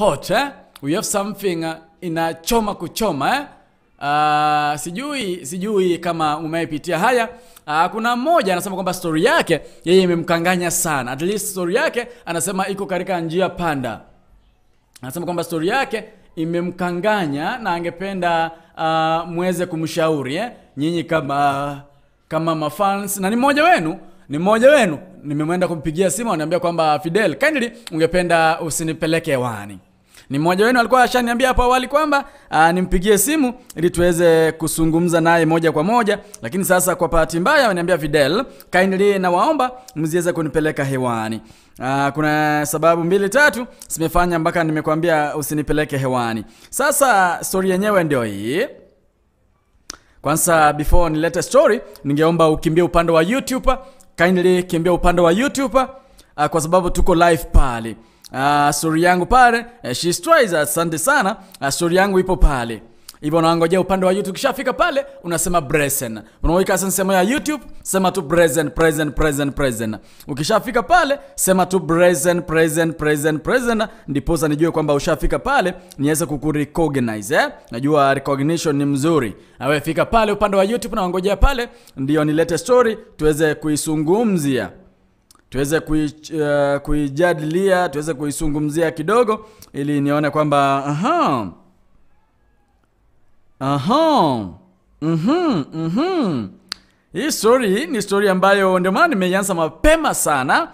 hot eh? We have something inachoma kuchoma eh? Ah, sijui sijui kama umeipitia haya. Ah, kuna mmoja anasema kwamba story yake yeye imemkanganya sana. At least story yake anasema iko katika njia panda. Anasema kwamba story yake imemkanganya na angependa muweze kumshauri eh? Nyinyi kama kama mafans na ni mmoja wenu, ni mmoja wenu. Nimemwenda kumpigia simu ananiambia kwamba Fidel, kindly ungependa usinipeleke hewani. Ni mmoja wenu alikuwa ashaniambia hapo awali kwamba nimpigie simu ili tuweze kuzungumza naye moja kwa moja, lakini sasa kwa bahati mbaya ameniambia Fidel, kindly nawaomba msiweze kunipeleka hewani. Kuna sababu mbili tatu zimefanya mpaka nimekwambia usinipeleke hewani. Sasa story yenyewe ndio hii. Kwanza before nilete story, ningeomba ukimbie upande wa YouTube. Kindly kimbia upande wa YouTube kwa sababu tuko live pale. Story yangu pale, she tries, asante sana. Story yangu ipo pale. Hivyo naangojea upande wa YouTube. Ukishafika pale unasema present. Unaweka sehemu ya YouTube, sema tu present, present, present, present. Ukishafika pale sema tu present, present, present, present, ndiposa nijue kwamba ushafika pale niweze kukurecognize eh? Najua recognition ni mzuri. Na wewe fika pale upande wa YouTube na ngojea pale ndio nilete story tuweze kuisungumzia. Tuweze kuijadilia, tuweze kuisungumzia kidogo ili nione kwamba aha. Aha. Hii story ni story ambayo ndio maana nimeianza mapema sana.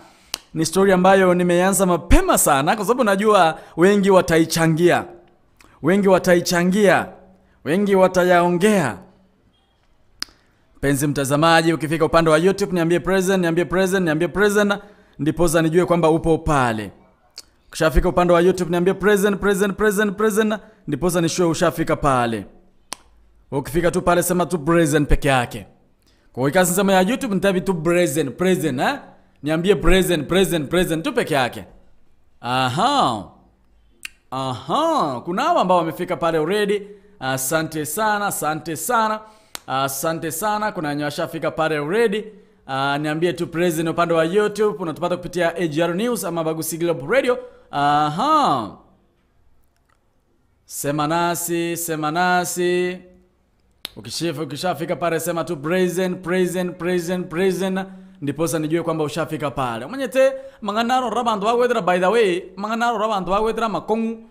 Ni story ambayo nimeianza mapema sana kwa sababu najua wengi wataichangia. Wengi wataichangia. Wengi watayaongea. Mpenzi mtazamaji, ukifika upande wa YouTube niambie present, niambie present, niambie present, ndiposa nijue kwamba upo pale. Ukishafika upande wa YouTube niambie present, present, present, present, ndiposa nishue ushafika pale. Ukifika tu pale sema tu present peke yake. Kwa hiyo kazi sema ya YouTube nitabi tu present, present, eh? Niambie present, present, present tu peke yake. Aha. Aha, kuna hao ambao wamefika pale already. Asante sana, asante sana. Asante sana, kuna wenye washafika pale already. Niambie tu present upande wa YouTube, unatupata kupitia AGR News ama Bagusi Global Radio. Aha. Sema nasi, sema nasi. Ukishafika pale sema tu present, present, present, present, ndiposa nijue kwamba ushafika pale. Mwenyete manganaro rabantu bagwetera, by the way, manganaro rabantu bagwetera makongu.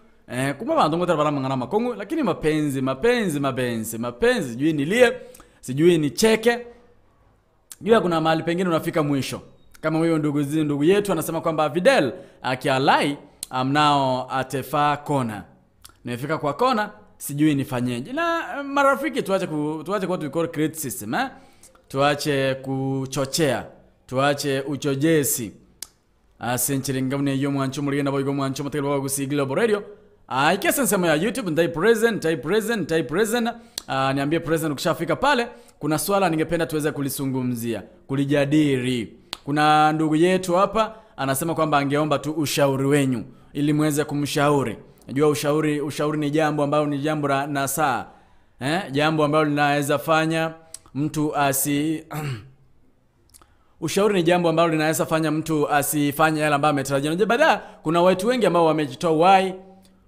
Kuma bantu ngwetera bara mangana makongu, lakini mapenzi, mapenzi, mapenzi, mapenzi, sijui nilie, sijui nicheke. Jua kuna mahali pengine unafika mwisho. Kama huyo ndugu yetu anasema kwamba Fidel akialai amnao atefaa kona. Nimefika kwa kona, sijui nifanyeje. Na marafiki tuache tuache kwa tuko criticism, eh? Tuache kuchochea, tuache uchochezi. Asenchiringa mne yo mwancho muri na boigo mwancho mutelo wa Gusii Global Radio. Ikesa nsemo ya YouTube nitai present, nitai present, nitai present. Niambie present ukishafika pale. Kuna swala ningependa tuweze kulisungumzia, kulijadili. Kuna ndugu yetu hapa anasema kwamba angeomba tu ushauri wenyu ili muweze kumshauri. Najua ushauri ni jambo ambalo ni jambo la nasaha. Jambo ambalo linaweza fanya mtu asi Ushauri ni jambo ambalo linaweza fanya mtu asifanye yale ambayo ametarajia. Unajua baadaye kuna watu wengi ambao wamejitoa uhai.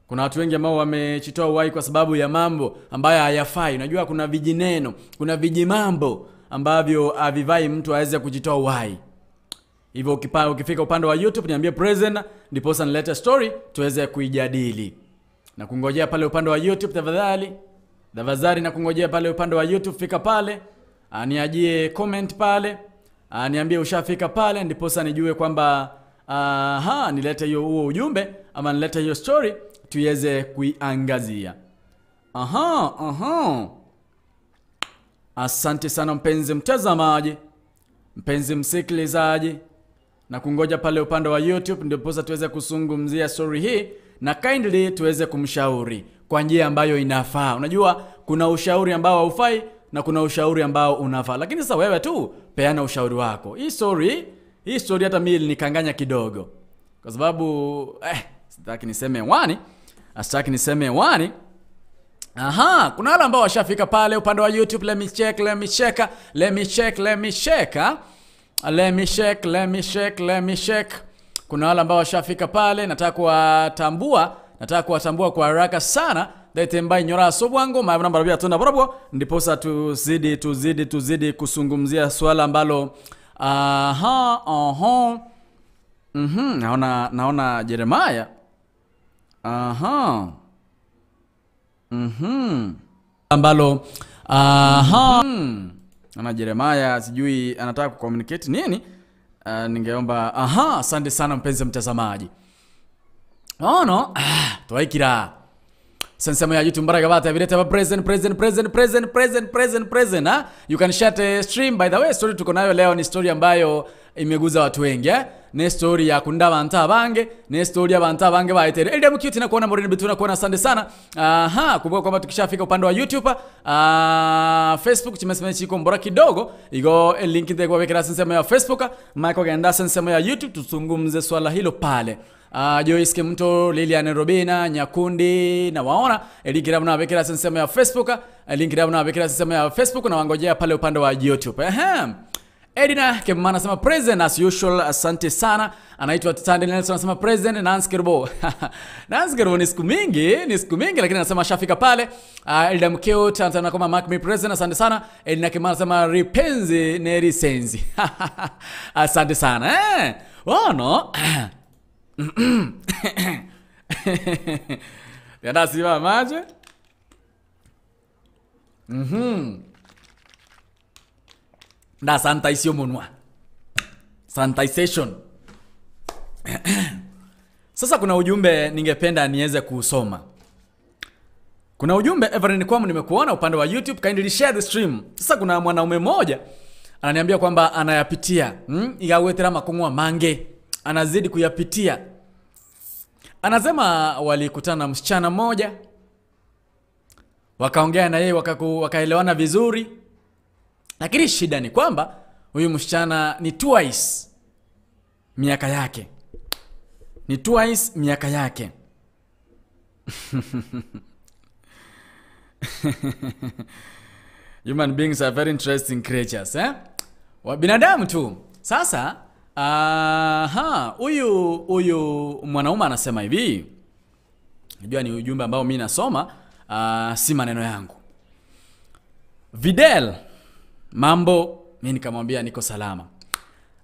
Kuna watu wengi ambao wamejitoa uhai kwa sababu ya mambo ambayo hayafai. Unajua kuna vijineno, kuna vijimambo ambavyo havivai mtu aweze kujitoa uhai. Hivyo ukifika upande wa YouTube niambie present, ndiposa nilete story tuweze kuijadili. Na kungojea pale upande wa YouTube tafadhali. Tafadhali na kungojea pale upande wa YouTube, fika pale, niachie comment pale, niambie ushafika pale, ndiposa nijue kwamba aha, nilete hiyo huo ujumbe ama nilete hiyo story tuweze kuiangazia. Aha, aha. Asante sana mpenzi mtazamaji, mpenzi msikilizaji, na kungoja pale upande wa YouTube ndiposa tuweze kuzungumzia story hii na kindly tuweze kumshauri kwa njia ambayo inafaa. Unajua kuna ushauri ambao haufai na kuna ushauri ambao unafaa. Lakini sasa wewe tu peana ushauri wako. Hii story hata mimi ilinikanganya kidogo. Kwa sababu sitaki niseme wani, sitaki niseme wani. Aha, kuna wale ambao washafika pale upande wa YouTube. Let me check, let me check, let me check, let me check. Let me check, let me check, let me check. Kuna wale ambao washafika pale, nataka kuwatambua Nataka kuwatambua kwa haraka sana ndete mbainyora ase obwango maya buna mbarabwo biato nabarabwo ndiposa tuzidi tuzidi tuzidi kusungumzia swala ambalo aha oho mhm naona naona Jeremiah aha mhm ambalo aha naona Jeremiah sijui anataka kucommunicate nini. Ningeomba aha, asante sana mpenzi mtazamaji. Ono ah, twaikira sensemo ya youtube mbaraga batabirete ba present present present present present present present ha? You can share the stream. By the way, story tuko nayo leo ni story ambayo imeguza watu wengi eh? Ne story ya kunda abantu abange, ne story ya abantu abange baetere Eldem cute na kuona Morini Bituna kuona, asante sana. Aha, kumbuka kwamba tukishafika upande wa YouTube, Facebook chimesema chiko mbora kidogo igo link ndio kwa wekera sensemo ya Facebook Michael genda sensemo ya YouTube tuzungumze swala hilo pale. Joyce Kimto, Lilian Robina, Nyakundi na waona link rabu na wekera sensemo ya Facebook, link rabu na wekera sensemo ya Facebook na wangojea pale upande wa YouTube. Ehem. Edina Kemana anasema present as usual, asante sana. Anaitwa Tande Nelson anasema present. Nancy Kerbo. Nancy Kerbo ni siku mingi, ni siku mingi lakini anasema shafika pale. Elda Mkeo anasema kama mark me present, asante sana. Edina Kemana anasema ripenzi neri senzi. Asante sana. Ono. Yadasiba maje? Da sanitize munwa. Sanitization. Sasa kuna ujumbe ningependa niweze kusoma. Kuna ujumbe Everin Kwamu nimekuona upande wa YouTube, kindly share the stream. Sasa kuna mwanaume mmoja ananiambia kwamba anayapitia, igawetera makongwa mange, anazidi kuyapitia. Anasema walikutana na msichana mmoja, wakaongea na yeye, wakaelewana vizuri. Lakini shida ni kwamba huyu msichana ni twice miaka yake. Ni twice miaka yake. Human beings are very interesting creatures, eh? Wa binadamu tu. Sasa, aha, huyu mwanaume anasema hivi. Najua ni ujumbe ambao mimi nasoma, si maneno yangu. Videl, mambo, mimi nikamwambia niko salama.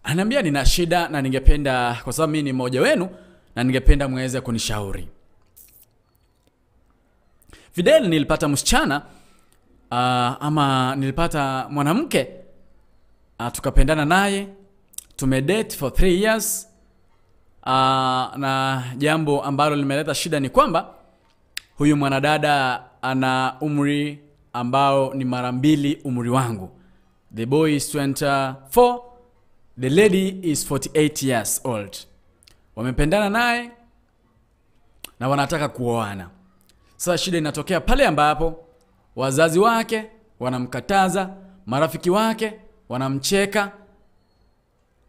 Ananiambia nina shida na ningependa, kwa sababu mimi ni mmoja wenu na ningependa muweze kunishauri. Fidel, nilipata msichana, ama nilipata mwanamke, tukapendana naye, tumedate for 3 years, na jambo ambalo limeleta shida ni kwamba huyu mwanadada ana umri ambao ni mara mbili umri wangu. The boy is 24, the lady is 48 years old. Wamependana naye na wanataka kuoana. Sasa shida inatokea pale ambapo wazazi wake wanamkataza, marafiki wake wanamcheka.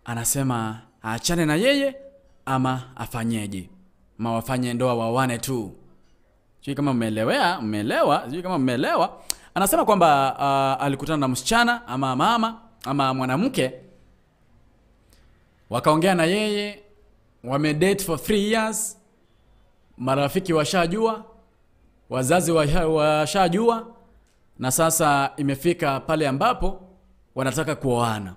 Anasema aachane na yeye ama afanyeje? Ma wafanye ndoa waoane tu. Sijui kama mmeelewa, sijui kama mmeelewa. Anasema kwamba alikutana na msichana ama mama ama mwanamke, wakaongea na yeye, wamedate for 3 years, marafiki washajua, wazazi washajua, na sasa imefika pale ambapo wanataka kuoana.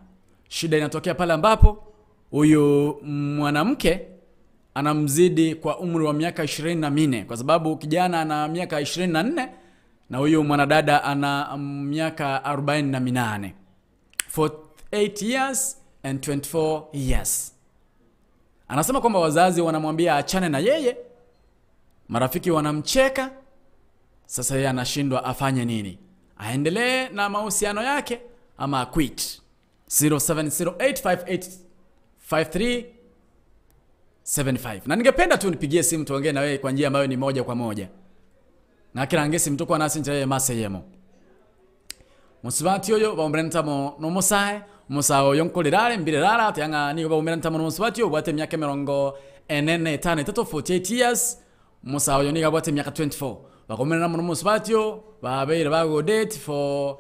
Shida inatokea pale ambapo huyu mwanamke anamzidi kwa umri wa miaka 24, kwa sababu kijana ana miaka 24 na huyu mwanadada ana miaka 48. 48 years and 24 years. Anasema kwamba wazazi wanamwambia achane na yeye, marafiki wanamcheka. Sasa yeye anashindwa afanye nini? Aendelee na mahusiano yake ama quit? 0708585375. Na ningependa tu nipigie simu tuongee na wewe kwa njia ambayo ni moja kwa moja. Na kila ngesi mtu nasi nje maseyemo. Musibati oyo baumrentamo no musae, musao yonkolirare mbirerara atianga nigo baumrentamo no musibati obwate miaka 45 3 48 years. Musao yo niga bwate miaka 24. Bakomerana no musibati babeire bago date for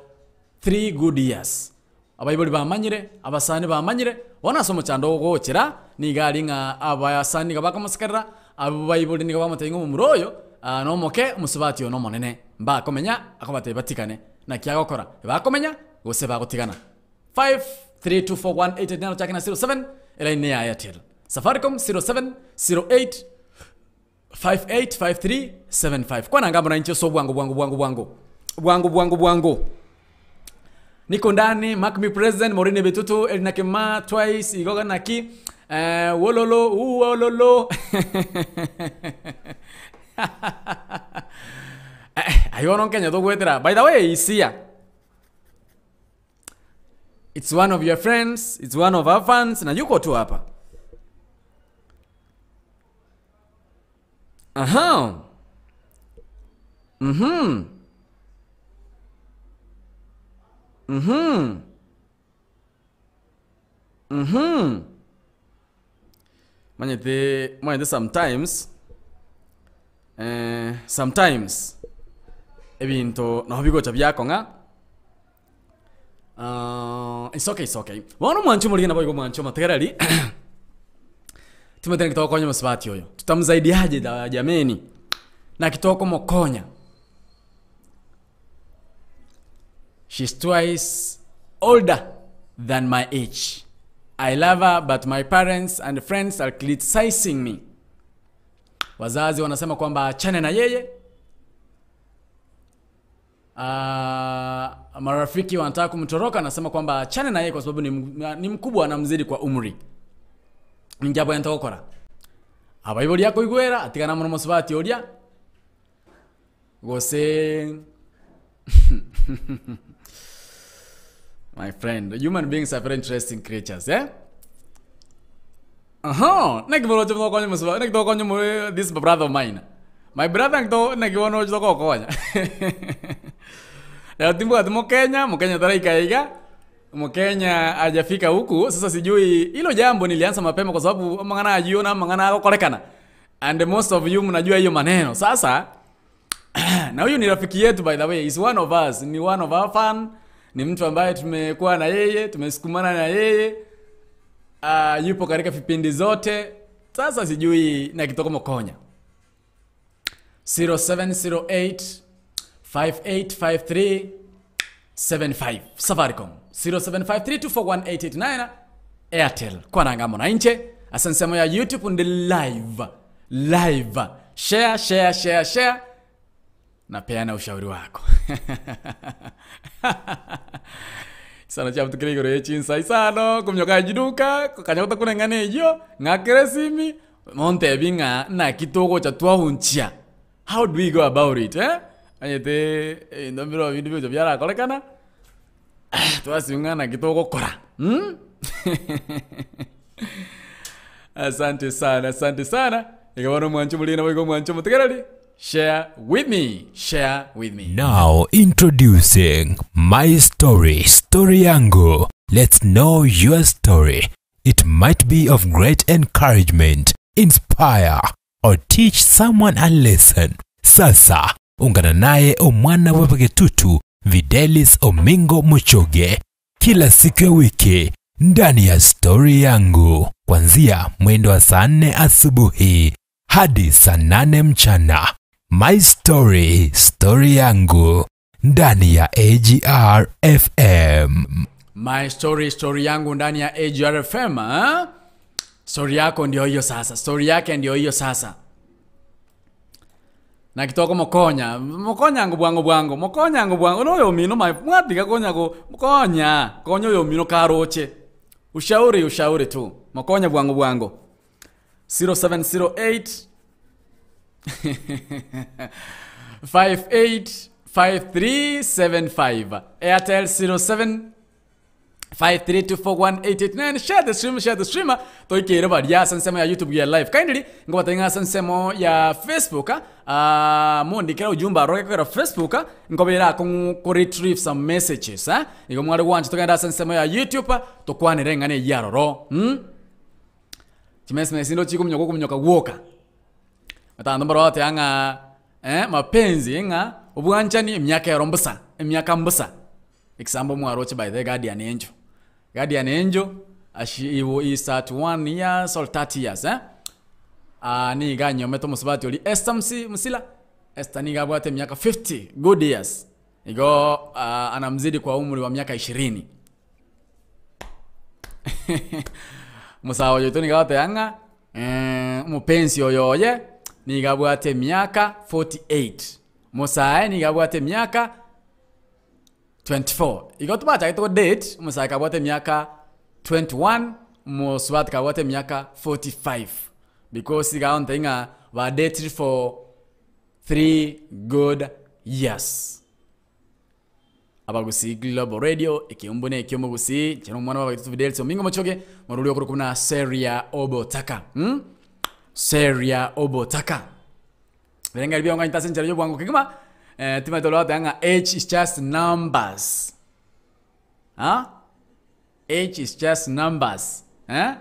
3 good years. Abaiboli bamanyire, abasani bamanyire, bona somo chando gochera niga aringa abasani gabakamusikarira, Abwo baibori nigo bamotebia ng'a omomura oyo nomoke, omosubati oyo nomonene, mbakomenya, akobatebia batigane. Naki agokora? Bakomenya gose bagotigana? 5324188 ochake na 07 elaini ne ya Airtel. Safaricom 0708 585375. Kwana anga amo nainche ase obwango bwango bwango bwango. Bwango bwango bwango. Niko ndani mark me present Maureen Bitutu Elina Kema twice igoga naki eh, wololo uololo eh, aye bono nkenya togwetera by the way isia it's one of your friends it's one of our fans na yuko tu hapa Aha. Mhm. Mhm. Mhm. Manyete manyete sometimes eh, sometimes ebinto nabo bigocha biakong'a Ah, it's okay, it's okay. Bono omwancho omorige naboigo omwancho omotegereri timanyete naki togokonya omosubati oyo tutamsaidiaje da jameni naki tokomokonya she's twice older than my age i love her but my parents and friends are criticizing me wazazi wanasema kwamba achane na yeye Ah, marafiki wanataka kumtoroka, anasema kwamba achane na yeye kwa sababu ni, ni mkubwa anamzidi kwa umri. Ninki abwenerete gokora? Abaibori akoigwera atigane amo nomosubati oria gose my friend human beings are very interesting creatures eh? Aha, naki moroche mogokonya omosuba, naki togokonya omo this brother of mine. My brother naki to naki bono oche togokonya. Rero timbwati mokenya, mokenya taraika iga, mokenya hajafika huku, sasa sijui hilo jambo nilianza mapema kwa sababu amang'ana ayio na amang'ana agokorekana. And most of you mnajua hiyo maneno. Sasa na huyu ni rafiki yetu by the way, is one of us, ni one of our fan, ni mtu ambaye tumekuwa na yeye, tumesukumana na yeye uh, yupo katika vipindi zote sasa sijui na kitoko mokonya 0708 5853 75 safaricom 0753241889 airtel kwananga mwananche asansemo ya youtube ndi live live share share share share na peana ushauri wako Chisano chiabutukire igoro ye chinsa isano, kominyoka achiduka, kanya gotakuna eng'ana eyio, ng'akere esimi, montebi ng'a naki togocha twahunchia, how do we go about it eh? Omanyete ebinto mbirobio binde bigocha biarakorekana, twasibwa ng'a naki togokora mh. Asante sana, asante sana, iga bono omwancho omoriri naboigo omwancho omotegereri. Share with me, share with me. Now introducing My Story, Story Yangu. Let's know your story. It might be of great encouragement, inspire, or teach someone a lesson. Sasa ungana naye omwana wa Pagetutu Videlis Omingo Muchoge kila siku ya wiki ndani ya Story Yangu kuanzia mwendo wa saa nne asubuhi hadi saa nane mchana. My Story, Story Yangu ndani ya AGR FM. My story, story yangu ndani ya AGRFM. ah? Story yako ndio hiyo sasa, story yake ndio hiyo sasa. Na kitoko mokonya, mokonya ngo bwango bwango, mokonya ngo bwango noyo mino my mwatiga konya go konya, konya oyo mino karoche. Ushauri ushauri tu. Mokonya bwango bwango. 0708 585375 Airtel 07 5324189 share the stream share the stream toikere baria ase ensemo ya youtube ya live kindly ngobatebie ng'a ase ensemo ya facebook ah, mondikere ujumbe aro gekogera facebook nkobera akong'u ko retrieve some messages eh? Igo mware gwancha togende ase ensemo ya youtube tokwanere eng'ana eyio aroro mm? Chimesmesi ndo chikominyoka okominyoka gwoka. Abanto mbaro bagoteba ng'a eh, mapenzi ng'a obwanchani emiaka ero mbosa, emiaka mbosa. Example mwaroche by the way Guardian Angel. Guardian Angel ashi he is 31 years or 30 years eh. Ah, nigo anyomete omosubati oria Esther Musi- Musila. Esther nigo abwate emiaka 50 good years. Igo ah, anamzidi kwa umri wa miaka ishirini. Omosae oyo oito nigo agoteba ng'a eh, omopensi oyo oye nigo abwate emiaka 48. Omosae nigo abwate emiaka 24. Igo tobachagete go date, omosae kabwate emiaka 21, omosubati kabwate emiaka 45. Because iga agontebia ng'a ba dated for 3 good years. Abagusii Global Radio, ekeumbu na eki'omogusii, inche na omwana bw'Abagetutu Fidelis Omingo Mochoge, morori okorokwa buna Seria Obotaka. Mm? Seria Obotaka. Birengeri biong'anyete ase enchera y'obwango kegima, eh, timanyete ore goteba ng'a age is just numbers. Ah? Age is just numbers. Eh?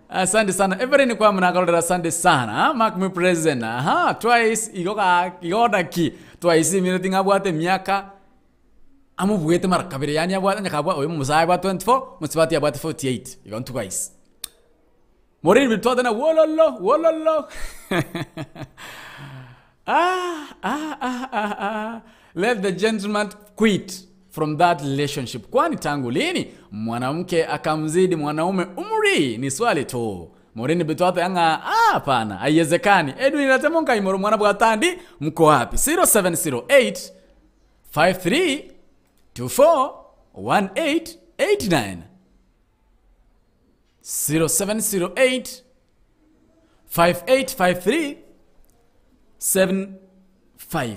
Asante sana. Everin kwa mnakalolera asante sana. Ah, Mark me present. Aha, twice igo ga igo naki. Twice imineti ng'abwate emiaka amobwete mara kabere yaani abwate onye kabwa oyo omosae abwate 24, omosubati abwate 48. Igo ntwice. Moriri bitwate na wololo wololo. Ah, ah, ah, ah, ah. Let the gentleman quit from that relationship. Kwani tangu lini mwanamke akamzidi mwanaume umri? Ni swali tu. Morini bitwate anga ah, hapana, haiwezekani. Edwin Ratemonka imoro mwana bwatandi mko wapi? 0708 53 24 1889 0708 5853 75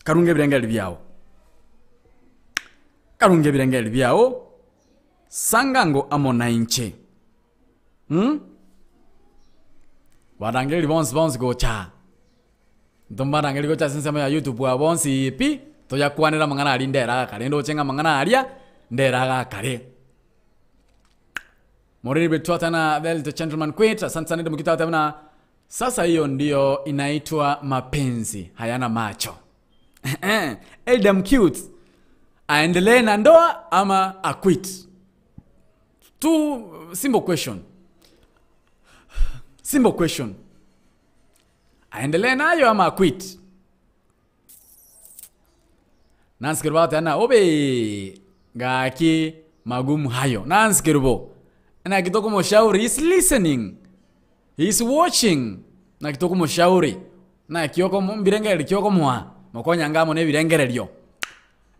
Karunge ebirengererio biao, karunge ebirengererio biao, sangango amo nainche. Mm? Barangereria bonsi bonsi gocha. Ntombarangereria gocha ase ensemo ya YouTube aba bonsi pi, toyakwanere amang'ana aria ndere agakare, ndoche ng'a amang'ana aria ndere agakare. Moriri betwatana the gentleman quit. Asante sana ndio mkitata buna sasa hiyo ndio inaitwa mapenzi hayana macho. Eldam cute aendelee na ndoa ama aquit? Two simple question. Simple question. Aendelee nayo ama aquit? Nancy Kerubo agoteba ng'a obe gaki magumu hayo. Nancy Kerubo, naki tokomoshauri, he's listening, he's watching, naki tokomoshauri, naki okomo mbirengererio ki okomoa, mokonyange amo na ebirengererio.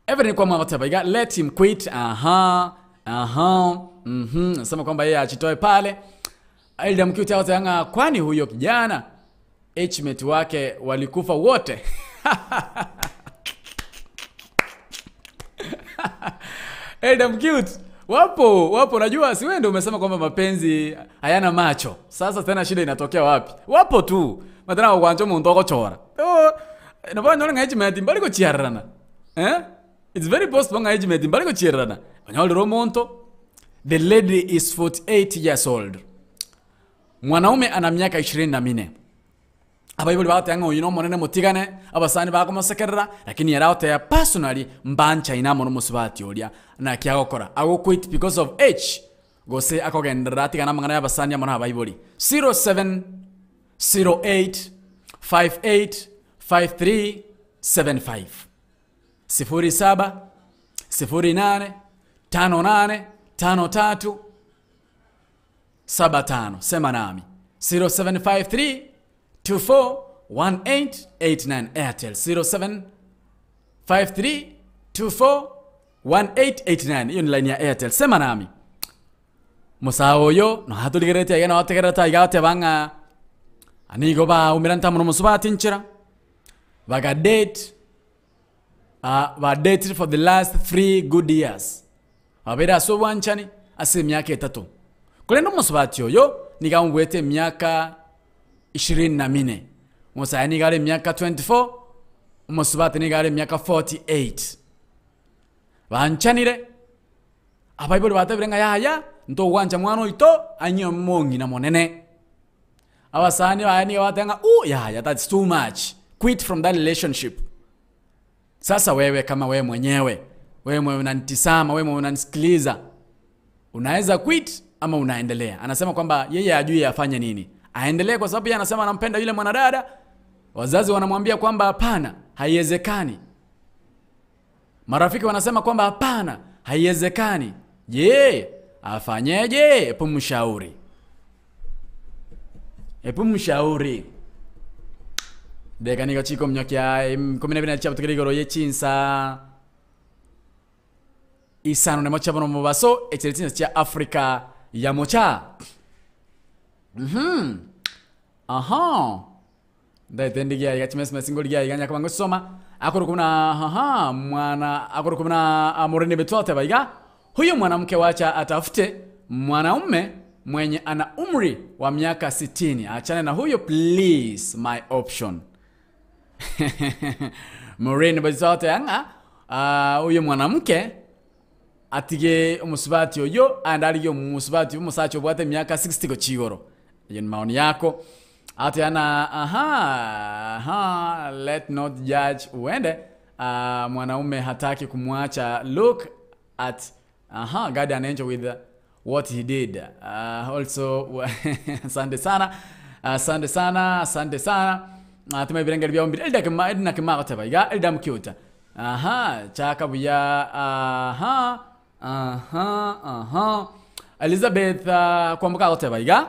Evelyn kwamua agoteba iga, let him quit, aha, aha, mhm, nasema kwamba yeye ajitoe pale. Elda Mkiuti agoteba ng'a kwani huyo kijana Hmate wake walikufa wote. Adam cute. Wapo, wapo najua si wewe ndio umesema kwamba mapenzi hayana macho. Sasa tena shida inatokea wapi? Wapo tu. Matana ogwancha omonto ogochora. Oh, nabo onyore ng'a age mate mbari gochiarerana. Eh? It's very possible ng'a age mate mbari gochiarerana. Onyorire omonto, the lady is 48 years old. Mwanaume ana miaka ishirini na minne. Abaibori bagoteba ng'a oyio nomonene motigane, abasani bakomosekerera, lakini ere agoteba personally mbanchaine amo nomosubati oria. Naki agokora? Agoquit because of age? Gose akogenderera atigane amang'ana y'abasani amo nabaibori? 0708 58 53 75 07 08 58 53 75 sema nami 0753 24 1889 Airtel 0753 24 1889 iyo ni line ya Airtel sema nami Musae oyo noatorigeretie aiga noategererete aiga agoteba ng'a nigo baumerante amo nomosubati nchera bagadate ah, badatire for the last 3 good years Babeire ase obwanchani ase emiaka etato. Korende omosubati oyo nigo amobuete emiaka ishirini na mine. Omosae nigo are emiaka 24, omosubati nigo are emiaka 48. Banchanire, abaibori batebire ng'a yaya, ntogwancha mwana oito anywe omong'ina monene. Abasani baye nigo bateba ng'a ooh yaya that's too much, quit from that relationship. Sasa wewe kama wewe mwenyewe, wewe mwenye unanitizama, wewe mwenye unanisikiliza, unaweza quit ama ama unaendelea? Anasema kwamba yeye ajui afanye nini, aendelee kwa sababu yeye anasema anampenda yule mwanadada. Wazazi wanamwambia kwamba hapana, haiwezekani. Marafiki wanasema kwamba hapana, haiwezekani. Je, afanyeje? Hebu mshauri, hebu mshauri. Deka nigo chiko mnyokia 12 cha butukiri ye chinsa isano ne mocha bono mubaso echiri chinsa cha Afrika ya mocha. Aha. Ndaitendigia igachimesima singoligia iganya kabango soma akoro kuna haha mwana akoro kuna amorene betote baiga huyo mwanamke wacha atafute mwanaume mwenye ana umri wa miaka 60, achane na huyo please, my option. Maureen betote anga huyo mwanamke atige omusubati oyo andarigie omusubati omosacha obwate miaka 60 gochigoro. Iyo ni maoni yako. Ati ana aha, aha, let not judge uende. Mwanaume hataki kumwacha. Look at aha, guardian angel with what he did. Also asante sana. Asante sana, asante sana. Atuma ibirengeri bya ombiri. Elda kima edna kima goteba iga elda mkiuta. Aha, chaka buya aha, aha, aha. Elizabeth kwambuka goteba iga.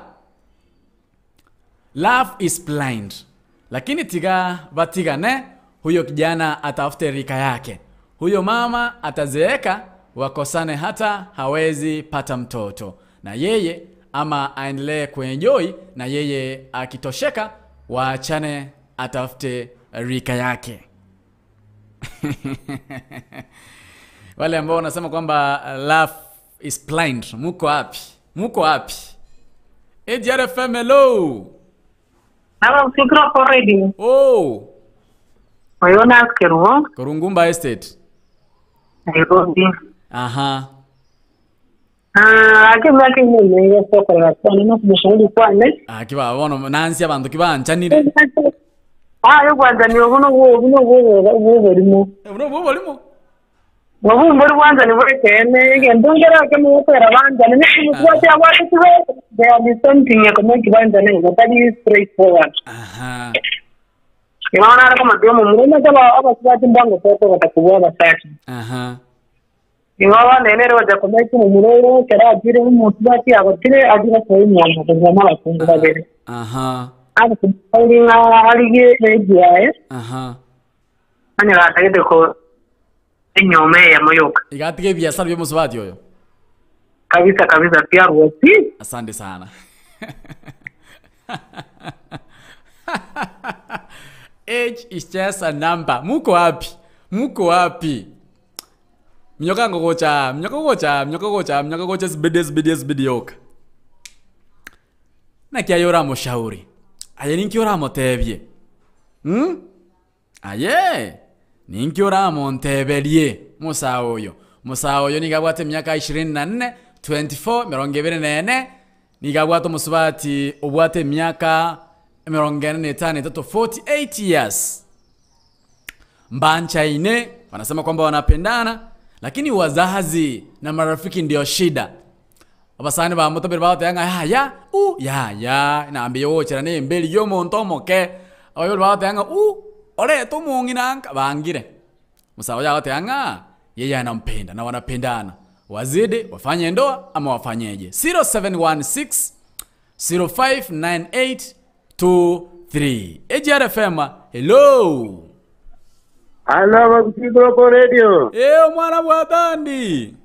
Love is blind. Lakini tiga batigane, huyo kijana atafute rika yake. Huyo mama atazeeka, wakosane hata hawezi pata mtoto. Na yeye ama aendelee kuenjoy, na yeye akitosheka waachane, atafute rika yake. Wale ambao wanasema kwamba love is blind, muko wapi? Muko wapi? AGRFM, hello. Halo, Fikra kwa radio. Oh, Wayona Kerubo, Kurungumba Estate. Nairobi. Aha. Ah, ake mwake mwe nge soko la kwa nina kumshauri kwa ne. Ah, kiba bono nansi abantu kibanchanire. Ah, yo kwanza ni obuno bwo obuno bwo bwo burimo. Buno bwo burimo. Obu mbori kwanza ni bwo kene, nge ndongera ke mwe kwera banja ne ni kwa cha watu kiwe. There be something ya kama kibanja ne ngotali straightforward. Aha. Inaona kama ndio mume kama aba sibati mbango soko batakuwa basaki. Aha. Ingawa nenere bajakomeye mu murero kera agire umuntu bati agotire agira ko imwana kuzama bakungu babere. Aha. Ari nka alige negiyaye Aha. anya batagete ko inyome ya moyoka. Igatige biashara byo musubati oyo. Kabisa kabisa pia ruti. Asante sana. Age is just a number. Muko wapi? Muko wapi? Mnyoka ngogocha, mnyoka gocha, mnyoka gocha, mnyoka gocha zibidi zibidi zibidi yoka. Na kia yora moshauri. Aye ninki ora motebie. Aye ninki ora monteberie musa oyo. Musa oyo nigabwate miaka 24, 24, 24, nigabwate musubati obwate miaka 45, 48 years. Mbanchaine wanasema kwamba wanapendana, lakini wazazi na marafiki ndio shida. Abasani ba mutabiri baotanga ya u ya ya naambiye wochera ne mbeli yo muntu moke. Abayoli baotanga u ore tumung'inanka bangire. Musawa yaotanga yeye anampenda na wanapendana. Wazidi wafanye ndoa ama wafanyeje? 0716 059823 AGRFM, hello. Hello, Bakutiko Radio. Eyo mwana bwatandi.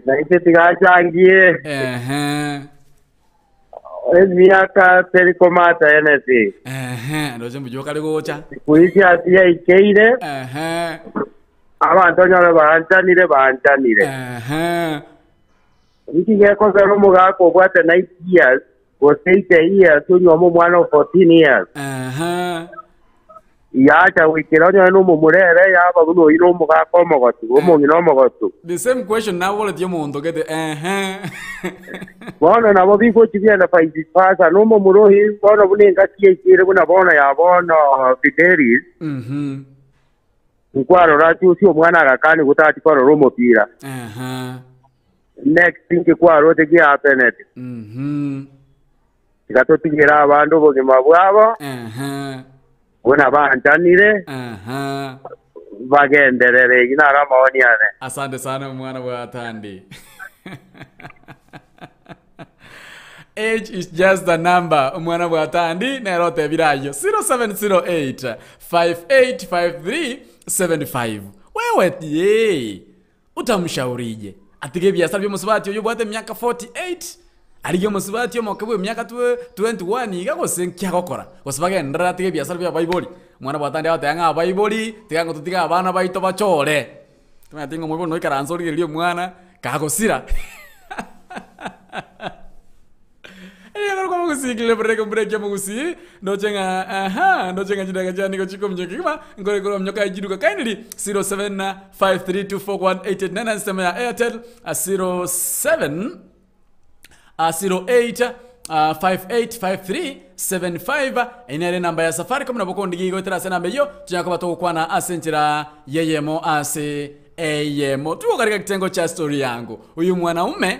Naite tigachangie Ehe. emiaka terikomata enesi Ehe, ndoche mbujo kali gocha. kuisi atia ikeire Ehe. abantu onyore banchanire banchanire Ehe. niki gekosera omogaka obwate 9 years gose 8 years onyuoma omwana o 14 years. Ehe. Yacha gwikira onyore na omomurere yaba buna oyi na omogaka omogotu omong'ina omogotu. The same question now wallet yo muntu gete. Ehe. Bono nabo bigochibienda vice versa na omomura bono buna engaki yaikire buna bono ya bono Fidelis. Nkwarora chusi omwana agakani gutati kwarora omopira. Ehe. Next inki kwaroche giapenete? Mhm. Tiga totigere abande obogima bwabo, Ehe. buna banchanire, Ehe. bagenderere. Eyio naro amaoni ane. Asante sana mwana bwa Tandi. Age is just a number. Omwana bwa Tandi nero otebire ayio. 0708 5853 75. Wewe ye utamshaurije atige ebiasara bia omosubati oyio obwate emiaka 48 arigie omosubati omoke bwa emiaka 21 iga gose nki agokora gose bagenderere atige ebiasara bia abaibori omwana bwa Tandi agoteba ng'a abaibori tiga ng'o totige abana baito bachore Tomanyeti ng'a omoibori noikaranse origererie omwana kagosira Erio ekero kwamogusiikire break break omogusii ndoche ng'a aha ndoche ng'a chidakika chiane nigo chikominyoka kegima nkore korwa minyoka aye chiduka kindly 0753241889 ensemo ya Airtel 07 08 585375 eyio nere enamba ya Safaricom nabo okondigia igo goetera ase enamba eyio tonya koba togokwana ase enchera yeyemo ase eyemo. Tuko katika kitengo cha story yangu. Huyu mwanaume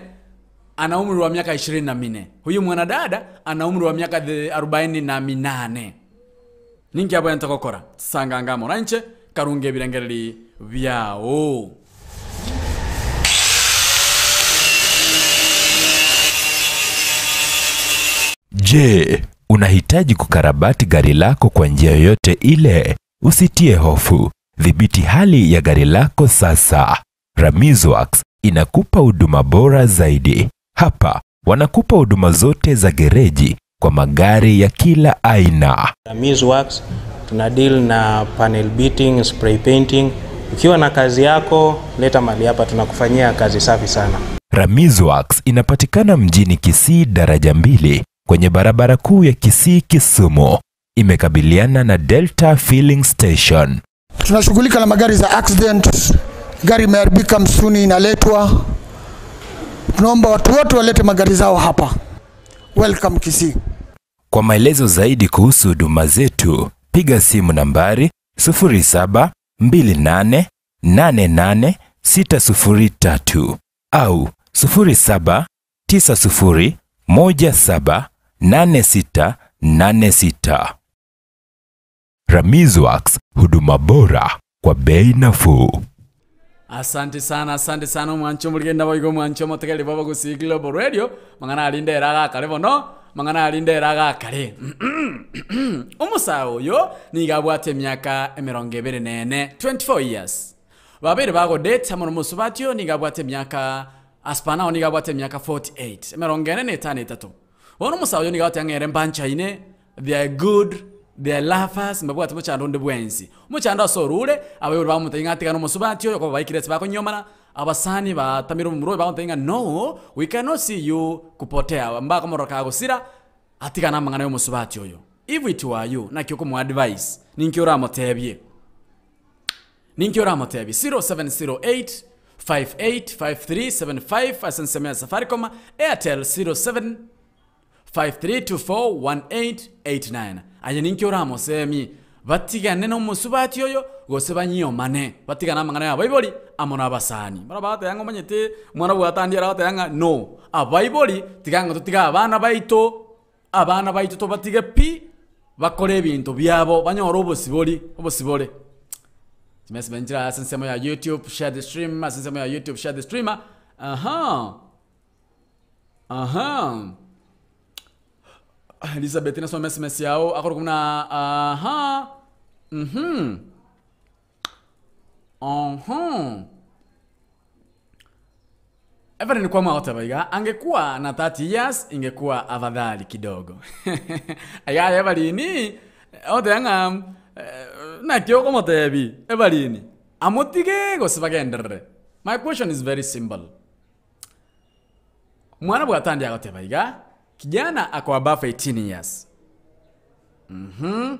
ana umri wa miaka 24 huyu mwanadada ana umri wa miaka 48 ninki abwenerete gokora sanganga amo nainche karunge ebirengereri biao. Je, unahitaji kukarabati gari lako kwa njia yoyote ile? Usitie hofu. Dhibiti hali ya gari lako sasa. Ramizworks inakupa huduma bora zaidi. Hapa wanakupa huduma zote za gereji kwa magari ya kila aina. Ramiz Works tuna deal na panel beating, spray painting. Ukiwa na kazi yako leta mali hapa, tunakufanyia kazi safi sana. Ramizworks inapatikana mjini Kisii daraja mbili kwenye barabara kuu ya Kisii Kisumu. Imekabiliana na Delta Filling Station. Tunashughulika na magari za accident, gari imeharibika msituni inaletwa. Tunaomba watu wote walete magari zao hapa. Welcome Kisii. Kwa maelezo zaidi kuhusu huduma zetu, piga simu nambari 0728888603 au 0790178686. Ramizworks, huduma bora kwa bei nafuu. Asante sana, asante sana omwancho omorigeni naboigo omwancho omotegereri bwa Abagusii Global Radio, mang'ana aria ndere agakare bono, mang'ana aria ndere agakare. Omosae oyo nigo abwate emiaka emerongo ebere na ene, 24 years. Babere bagodate amo na omosubati oyo nigo abwate emiaka aspanao nigo abwate emiaka 48, emerongo ene na etano etato. Bono omosae oyo nigo agoteba ng'a ere mbanchaine, they are good, they are lovers, mbabwati mochando onde bwensi. Omochando ase orure, abaibori bamotebia ng'a atigane omosubati oyo koba baikire ase bakonyomana, abasani batamire omomura oyo bagotebia ng'a no, we cannot see you kupotea, mbakomorora kagosira, atigane amang'ana ya omosubati oyo. If it were you, naki okomoadvise, ninki oramotebie? Ninki oramotebie? 0708 585375 ase ensemo ya Safaricom, Airtel 07 53241889 Aye ninki oramosemie? Batigane nomosubati oyo, gose banyiomane, batigane amang'ana y'abaibori amo nabasani. Barabwo bagateba ng'a omanyete omwana bw'atandi aragoteba ng'a no, abaibori tiga ng'a totige abana baito, abana baito tobatige pi, bakore ebinto biabo, banyore obosibori, obosibore. Chimesime nchire ase ensemo ya YouTube, share the stream, ase ensemo ya YouTube, share the stream, aha. Aha. Elizabeth nasome sms yao akorokwa buna aha. Mhm. Oho. Evelyn kwamua goteba iga, angekuwa na 30 years ingekuwa afadhali kidogo. Iga aye Evelyn, ogoteba ng'a eh, naki okomotebi Evelyn, amotige gose bagenderere. My question is very simple. Omwana bw'Atandi agoteba iga, Kijana ako above 18 years. Mhm.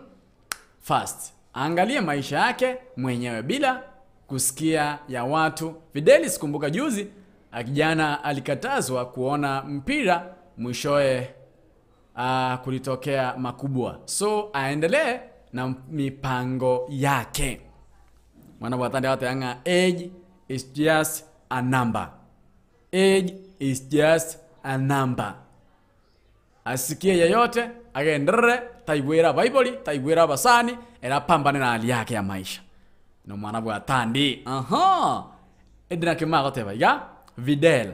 First, aangalie maisha yake mwenyewe bila kusikia ya watu. Fidelis, kumbuka juzi kijana alikatazwa kuona mpira mwishowe kulitokea makubwa. So aendelee na mipango yake. Mwana bw'Atandi agoteba ng'a age is just a number. Age is just a number. Asikie yeyote, agenderere, taigwere abaibori, taigwere abasani, ere apambane na hali yake ya maisha. Nomwana bwa Tandi. Aha! Edi naki magoteba iga, Videl.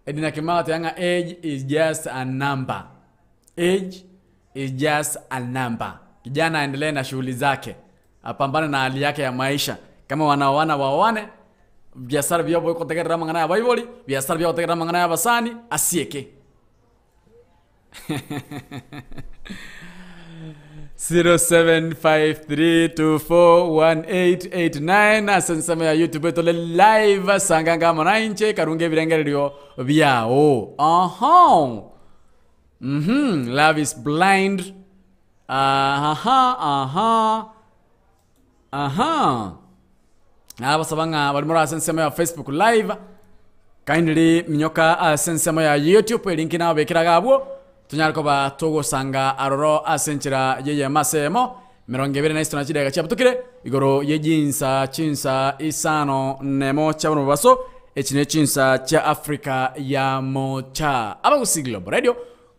Edi naki magoteba ng'a age is just a number. Age is just a number. Kijana aendelee na shughuli zake, apambane na hali yake ya maisha. Kama wanaoana waoane, biasara bia ogotegerera amang'ana ya abaibori, biasara bia ogotegerera amang'ana ya abasani, asieke. 0753241889 ase ensemo ya YouTube tole live sanganga amo nainche karunge ebirengererio biao. Aha. Mhm, love is blind. Aha, aha. Aha. Nabasaba ng'a bari more ase ensemo ya Facebook live kindly minyoka ase ensemo ya YouTube elinki nababekera iga abwo tonyare koba togosanga aroro ase enchera y'eyemo ase eyemo emerongo ebere na isato na chidakika chiabutukire igoro ye chinsa chinsa isano nemo chia bono mobaso echi ne chinsa chia Africa ya mocha. Abagusii Global Radio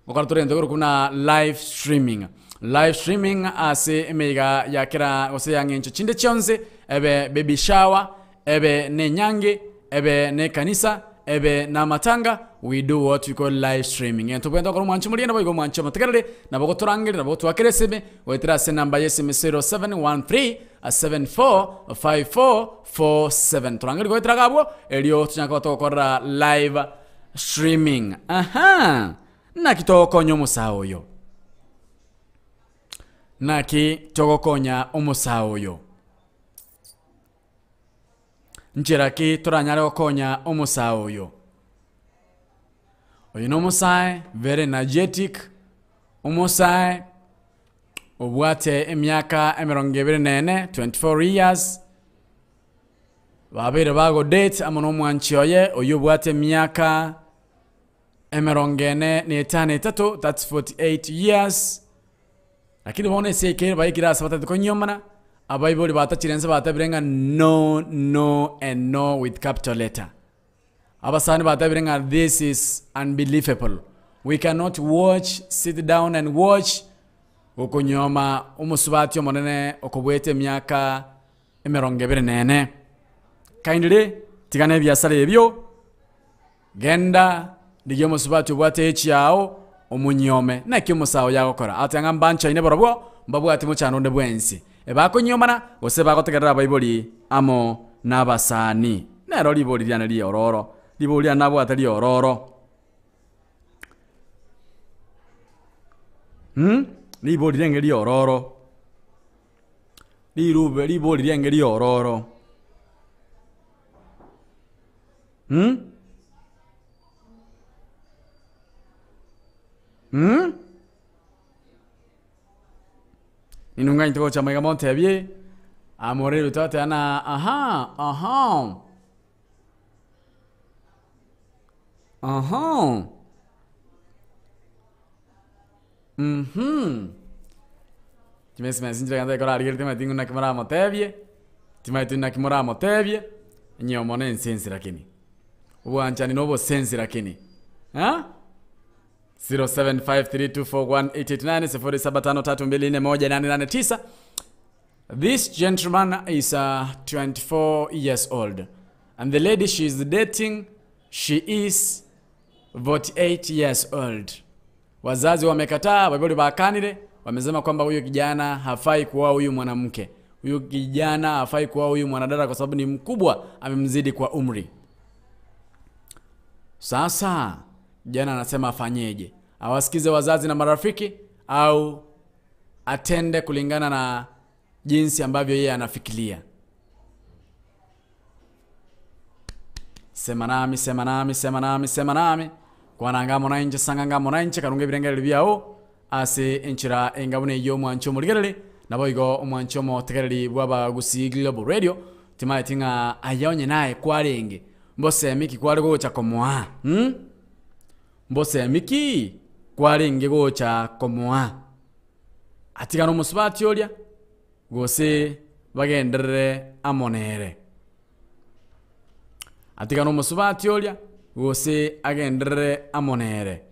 Gokora tore gento korokwa buna live streaming. Live streaming ase emeiga ya kera gose ya ng'encho chinde chionsi, ebe baby shower, ebe ne enyangi, ebe ne ekanisa, ebe na amatanga, we do what we call live streaming. Egento tobwenerete gokora omwanchi omorigende boigo omwanchi omotegereri, nabo gotorangeria, nabo gotwakera esimi, goetera ase enamba ya esimi 0713 745447. Torangerie goetera iga abwo, erio tonyare koba togokorera live streaming. Aha! Naki togokonya omosae oyo? Naki togokonya omosae oyo? Nchera ki toranyare gokonya omosae oyo? Oyo nomosae very energetic, omosae obwate emiaka emerongo ebere na ene, 24 years, Babeire bagodate amo nomwanchi oye oyio obwate emiaka emerongo ene na etano etato, that's 48 years. Lakini bono ase ekeire baikire ase batagete konyiomana, abaibori batachire nse batabire ng'a no, no and no with capital letter. Abasani batabire ng'a this is unbelievable, we cannot watch, sit down and watch gokonyioma omosubati omonene okobwete emiaka emerongo ebere na ene. Kindly tiga na ebiasara ebio, genda rigia omosubati obwate age yao omonyiome. Naki omosae oyo agokora? Agotebi ng'a mbanchaine barobwo, mbabwati mochando onde bwensi. Ebakonyiomana gose bagotegerera abaibori amo nabasani. Nero ribori riane riororo, ribori riane nabwate riororo. Mh, ribori riaenge riororo. Rirube ribori riaenge riororo. Mh? Mh? Inwe ng'anyete gocha maiga montebie, amorerwe twateba na aha, aha. Aha. Mh. Chimesi inche gento ekorarigereria timanyeti ng'a naki moramotebie, timanyeti naki moramotebie, onye omo na ensensi lakini, obwanchani na obosensi lakini eh? 0753241889 0753241889. This gentleman is 24 years old and the lady she is dating she is 48 years old. Wazazi wamekataa, waibori bakanire, wamesema kwamba huyu kijana hafai kuoa huyu mwanamke, huyu kijana hafai kuoa huyu mwanadada kwa sababu ni mkubwa, amemzidi kwa umri. Sasa kijana anasema afanyeje? Awasikize wazazi na marafiki au atende kulingana na jinsi ambavyo yeye anafikiria? Sema nami, sema nami, sema nami, sema nami. Kwana ngamo na inche, sanga ngamo na inche, karunga ebirengererio biao ase enchera enga buna eyio omwanche omorigereri, naboigo omwanche omotegereri bw'Abagusii Global Radio, timaeti ng'a aye onye naye kwarenge, mbosemi ki kware gocha komoa? Mh? Mbosemi ki kwarenge gocha komoa? Atigane omosubati oria. gose bagenderere amo nere. Atigane omosubati oria, gose agenderere amo nere.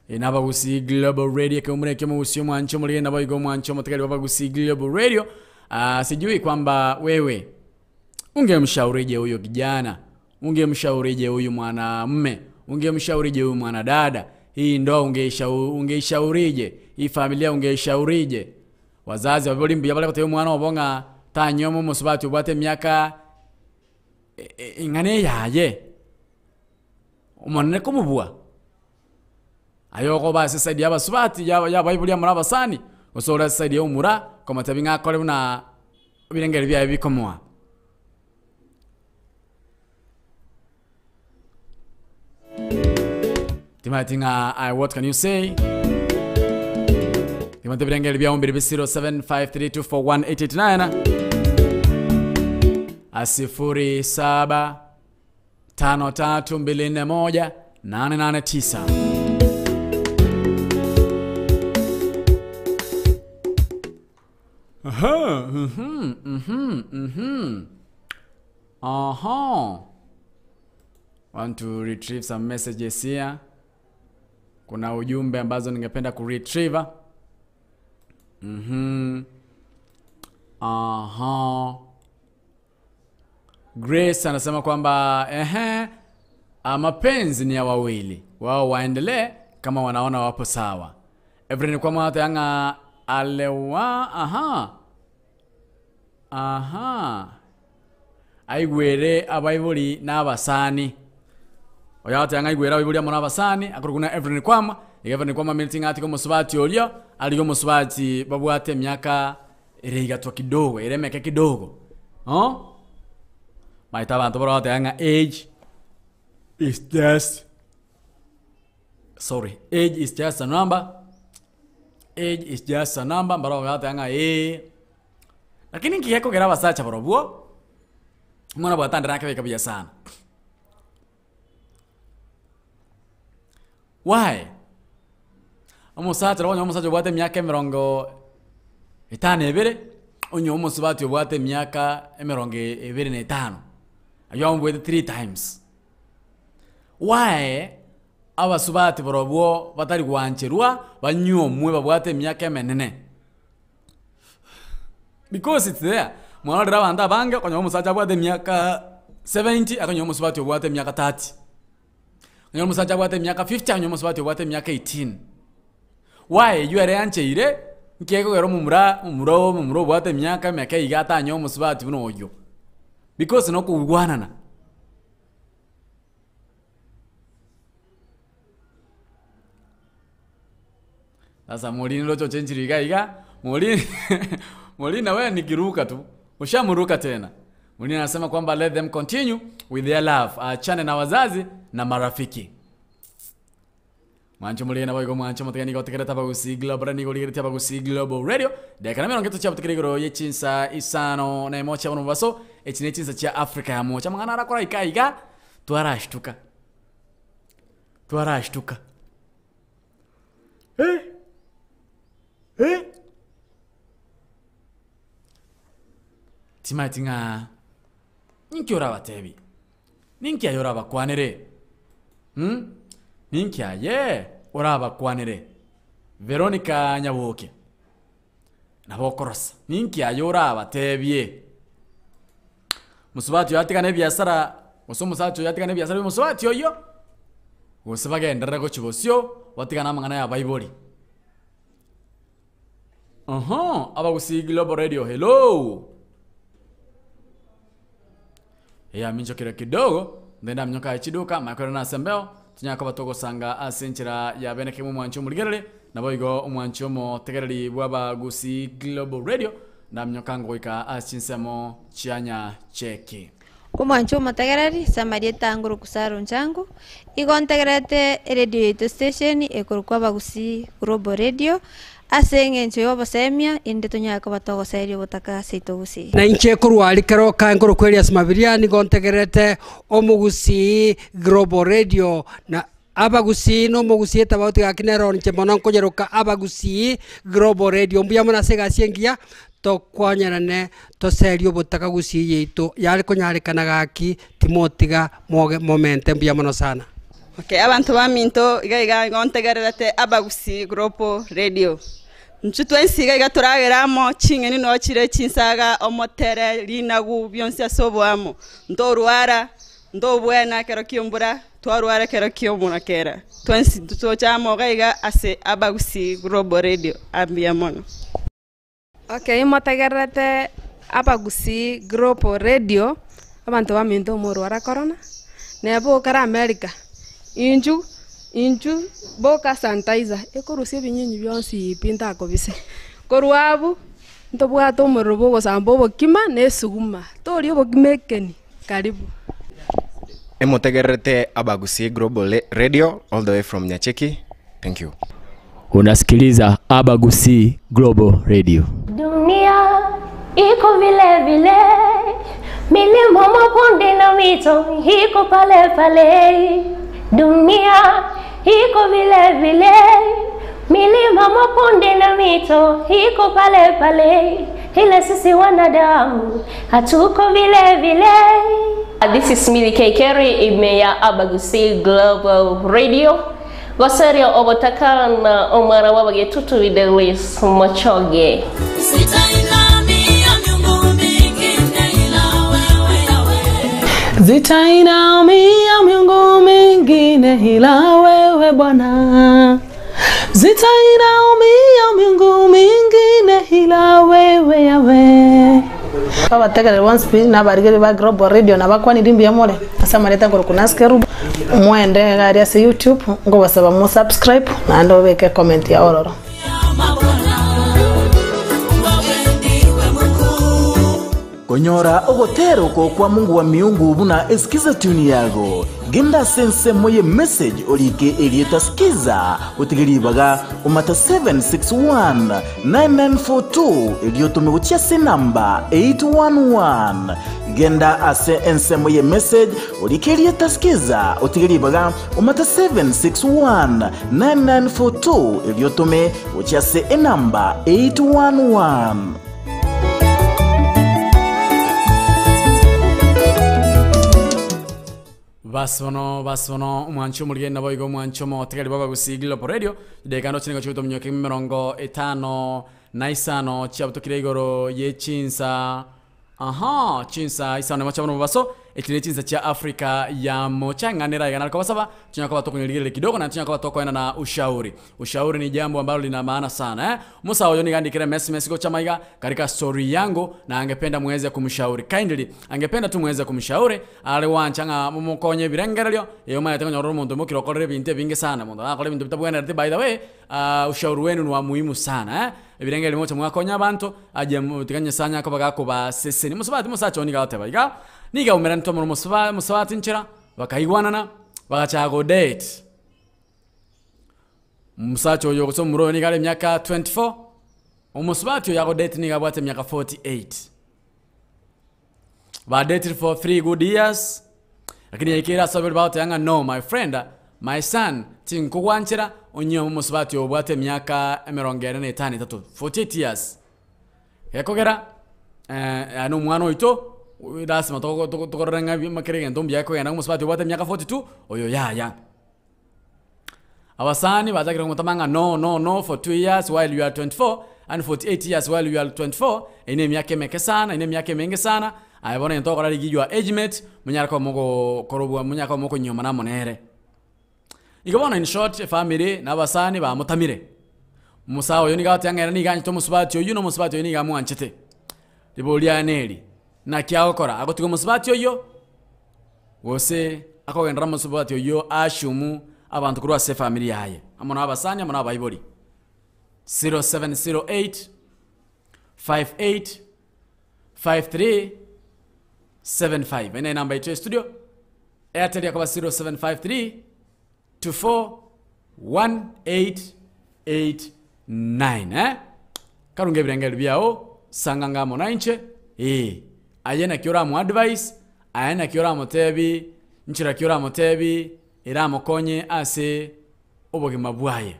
Eye nabagusii Global Radio ekeumuna ekio omogusii omwanchi omorige naboigo omwanchi omotegeri bw'abagusii Global Radio. Ah, sijui kwamba wewe ungemshaurije huyo kijana, ungemshaurije huyu mwanamume, ungemshaurije huyu mwanadada? Hii ndoa ungeishaurije? Hii familia ungeishaurije? Wazazi babori mbuya bare gotebia omwana obo ng'a tanyoma omosubati obwate emiaka ing'ana eyaye, omonene komobua. Aye okoba ase eside ya abasubati ya ya abaibori amo na abasani, gose ore ase eside ya omura, komotebia ng'a akore buna ebirengererio biaye bikomoa. Timanyeti ng'a aye what can you say? Timanyeti ebirengererio biao mbiri bi 0753241889 a 0753241889. Aha, mhm, mhm, mhm. Aha. Want to retrieve some messages here. Kuna ujumbe ambazo ningependa kuretrieve. Aha. Grace anasema kwamba ehe, mapenzi ni ya wawili, wao waendelee kama wanaona wapo sawa. Evelyn kwa mwata yanga alewa aha aha aigwere abaibori n'abasani oyo atanga aigwere abaibori amo n'abasani akorokwa na Evelyn Kwama. Iga Evelyn Kwama meeting ati komusubati orio arigo omusubati babwate emiaka ere igatwa kidogo ere emeke kidogo oh? Maete abanto baroo bateba ng'a age is just sorry age is just a number age is just a number mbaroo bateba ng'a ee lakini nki gekogera abasacha barobwo omwana bwatandire akebeka buya sana why omosacha nabo onye omosacha obwate emiaka emerongo etano ebere onye omosubati obwate emiaka emerongo ebere na etano aywo amobwate three times why abasubati barobwo batari gwancherwa banyuomwe babwate emiaka emenene because it's there mwarorire abanto abange okonyora omosacha abwate emiaka 70 akonyora omosubati obwate emiaka 30 okonyora omosacha abwate emiaka 50 akonyora omosubati obwate emiaka 18 why eywo ere yancheire nki ekogera omomura omomura omomura obwate emiaka emeke iga atanyore omosubati buna oywo because nokogwanana. Sasa Maureen roche ochenchire iga iga, Maureen Maureen na wewe ni kiruka tu, ushamruka tena. Maureen anasema kwamba let them continue with their love, aachane na wazazi na marafiki. Mwancho muri nabo igo mwancho motegani nigo otegerete abagusii global nigo origeretie abagusii global radio dakika na emerongo etato chiabutekire igoro ye chinsa isano na emo chia bono mobaso echi ne chinsa chia Africa ya mocha amang'ana arakora iga iga twarashtuka twarashtuka eh eh timanyeti ng'a ninki orabatebie ninki aye orabakwanere mh ninki aye orabakwanere Veronica Nyaboke nabo okorosa ninki aye orabatebie mosubati oyo atigane ebiasara gose omosacha oyo atigane ebiasara bia omosubati oyio gose bagenderere gochia bosio batigane amang'ana ya abaibori. Oho, Abagusii Global Radio, hello. Eyaminchokire kidogo, ndende aminyoka aye chiduka, makwere na ase embeo, tinyara koba togosanga ase enchera ya bene kegima omwanchi omorigereri, naboigo omwanchi omotegereri bw'Abagusii Global Radio, ndaminyoka ngoika ase chinsemo chia Nyacheki. Omwancho omotegereri, ase amarieta angoro Sara Onyango, igo ntegererete eredio yaito station ekorokwa Abagusii Global Radio, ase eng'encho ya obosemia inde tonyare koba togoseria obotaka ase aito gusii. Na inche korwa aria kero kae nkorokwa Elias Mabiria nigo ntegererete Omogusii Global Radio na Abagusii na Omogusii etabauti gaki nero inche mono nkonyeroka Abagusii Global Radio. Mbuya mono ase egasi engiya tokonyerane toserie obotaka gusii yaito yare konyarekana gaki timotiga moge momente mbuya mono sana. Okay, abanto baminto iga iga igo ntegererete Abagusii Global Radio. Intwe twensi iga iga toragere amo, ching'eni noo chire chinsaga, omotere, rinagu, bionsi ase oboamo. Ntorwara, ntobwena ekero ki'embura, twarwara ekero ki'omorakera. Twensi toche amo iga iga ase Abagusii Global Radio. Mbuya mono. Okay, motegererete Abagusii Global Radio, abanto baminto omorwara korona, neba okare America, inchu inchu boka sanitizer, ekorusia ebinyinyi bionsi pi ntakobise. Korwa abwo, ntobwate omorero bwa ogosamba obokima na esuguma, toria obokima ekeni, karibu. Emotegererete Abagusii Global Radio all the way from Nyacheki. Thank you. Unasikiliza Abagusii Global Radio. Dunia iko vile vile, milima, mabonde na mito iko pale pale. Dunia iko vile vile, milima, mabonde na mito iko pale pale, ila sisi wanadamu hatuko vile vile. This is Millie K. Kerry, ime ya Abagusii Global Radio. Goseria obotaka na omwana w'abagetutu Widelis Mochoge. Sitainamia miungu mingine ila wewe Yahweh. Zitainamia miungu mingine ila wewe Bwana. Zitainamia miungu mingine ila wewe Yahweh. Babategerere bonsi pi nabarigeri ba Global Radio nabakwanire mbuya more ase amareta nkoro kunasikeru mwende iga aria ase YouTube nkobasaba mo subscribe naende obeke comment ya ororo. Konyora ogotera oko kwa Mungu wa miungu buna esikiza tune yago, genda ase ensemo ye message orike erieta skiza otige ribaga omata 761 9942 erio otome gochia ase enamba 811. Genda ase ensemo ye message orike erieta skiza otige ribaga omata 761 9942 erio otome gochia ase enamba 811. Basi bono basi bono omwancho omorigeni nabo igo omwancho omotegeri bwa Abagusii Global Radio chidakika ndo chinego chigotominyoka emerongo etano na isano chiabutokire igoro ye chinsa aha chinsa isano nemo chia bono mobaso echi ne chinsa chia Africa ya mochang'anera iga narikobasaba tunyaka koba tokonyorigereria kidogo na tunyaka koba tokoena na ushauri. Ushauri ni jambo ambalo lina maana sana eh? Musa oyo niandikire message gocha maiga katika story yangu na angependa muweze kumshauri kindly, angependa tu muweze kumshauri ale wanchanga mumukonye birengererio iyo maete konyorora omonto mokirokorere ebinto ebinge sana monto akore ebinto bitabwenerete. By the way, ushauri wenu ni wa muhimu sana eh? Ebirengeri mocha mwakonya abantu aje mutiganye sanya ko bagakuba seseni musabati musacho niga bateba iga niga umera ntomo musaba musabati nchira bakaigwanana bagachago date musacho oyo gose omuro niga ari emiaka 24 omusubati oyo ago date niga abwate emiaka 48 ba dated for 3 good years lakini yaikira asabiri bagoteanga no my friend my son tinkogwanchera onye omusubati obwate emiaka emerongo ere na etano etato 48 years gekogera ano omwana oito lasima tokorora ng'a makere egento mbuya ekogenda omusubati obwate emiaka 42 oyo yaya. Abasani bachakire komotama ng'a no no no for 2 years while you are 24 and 48 years while you are 24 ine emiaka emeke sana ine emiaka emenge sana aye bono egento okora rigiyo age mate monyare koba mogokorobwa monyare koba mokonyomana amo nere. Igo bono in short efamily na abasani bamotamire omosae oyo niga agotebi ng'a ere niga anchete omosubati oywo na omosubati oyo niga amwanchete. Riboria riane eri naki agokora agotiga omosubati oywo gose akogenderera omosubati oywo ashumu abantu korwa ase efamily yaye amo na abasani amo na abaibori. 0708 58 53 75. Ene enamba yaito ya studio. Airtel yakoba 0753 24 1889 eh? Karunga ebirengeri biao sanga ngamo nainche eh aye naki oramu advise aye naki oramotebi nchera ki oramotebi eramokonye ase obogima bwaye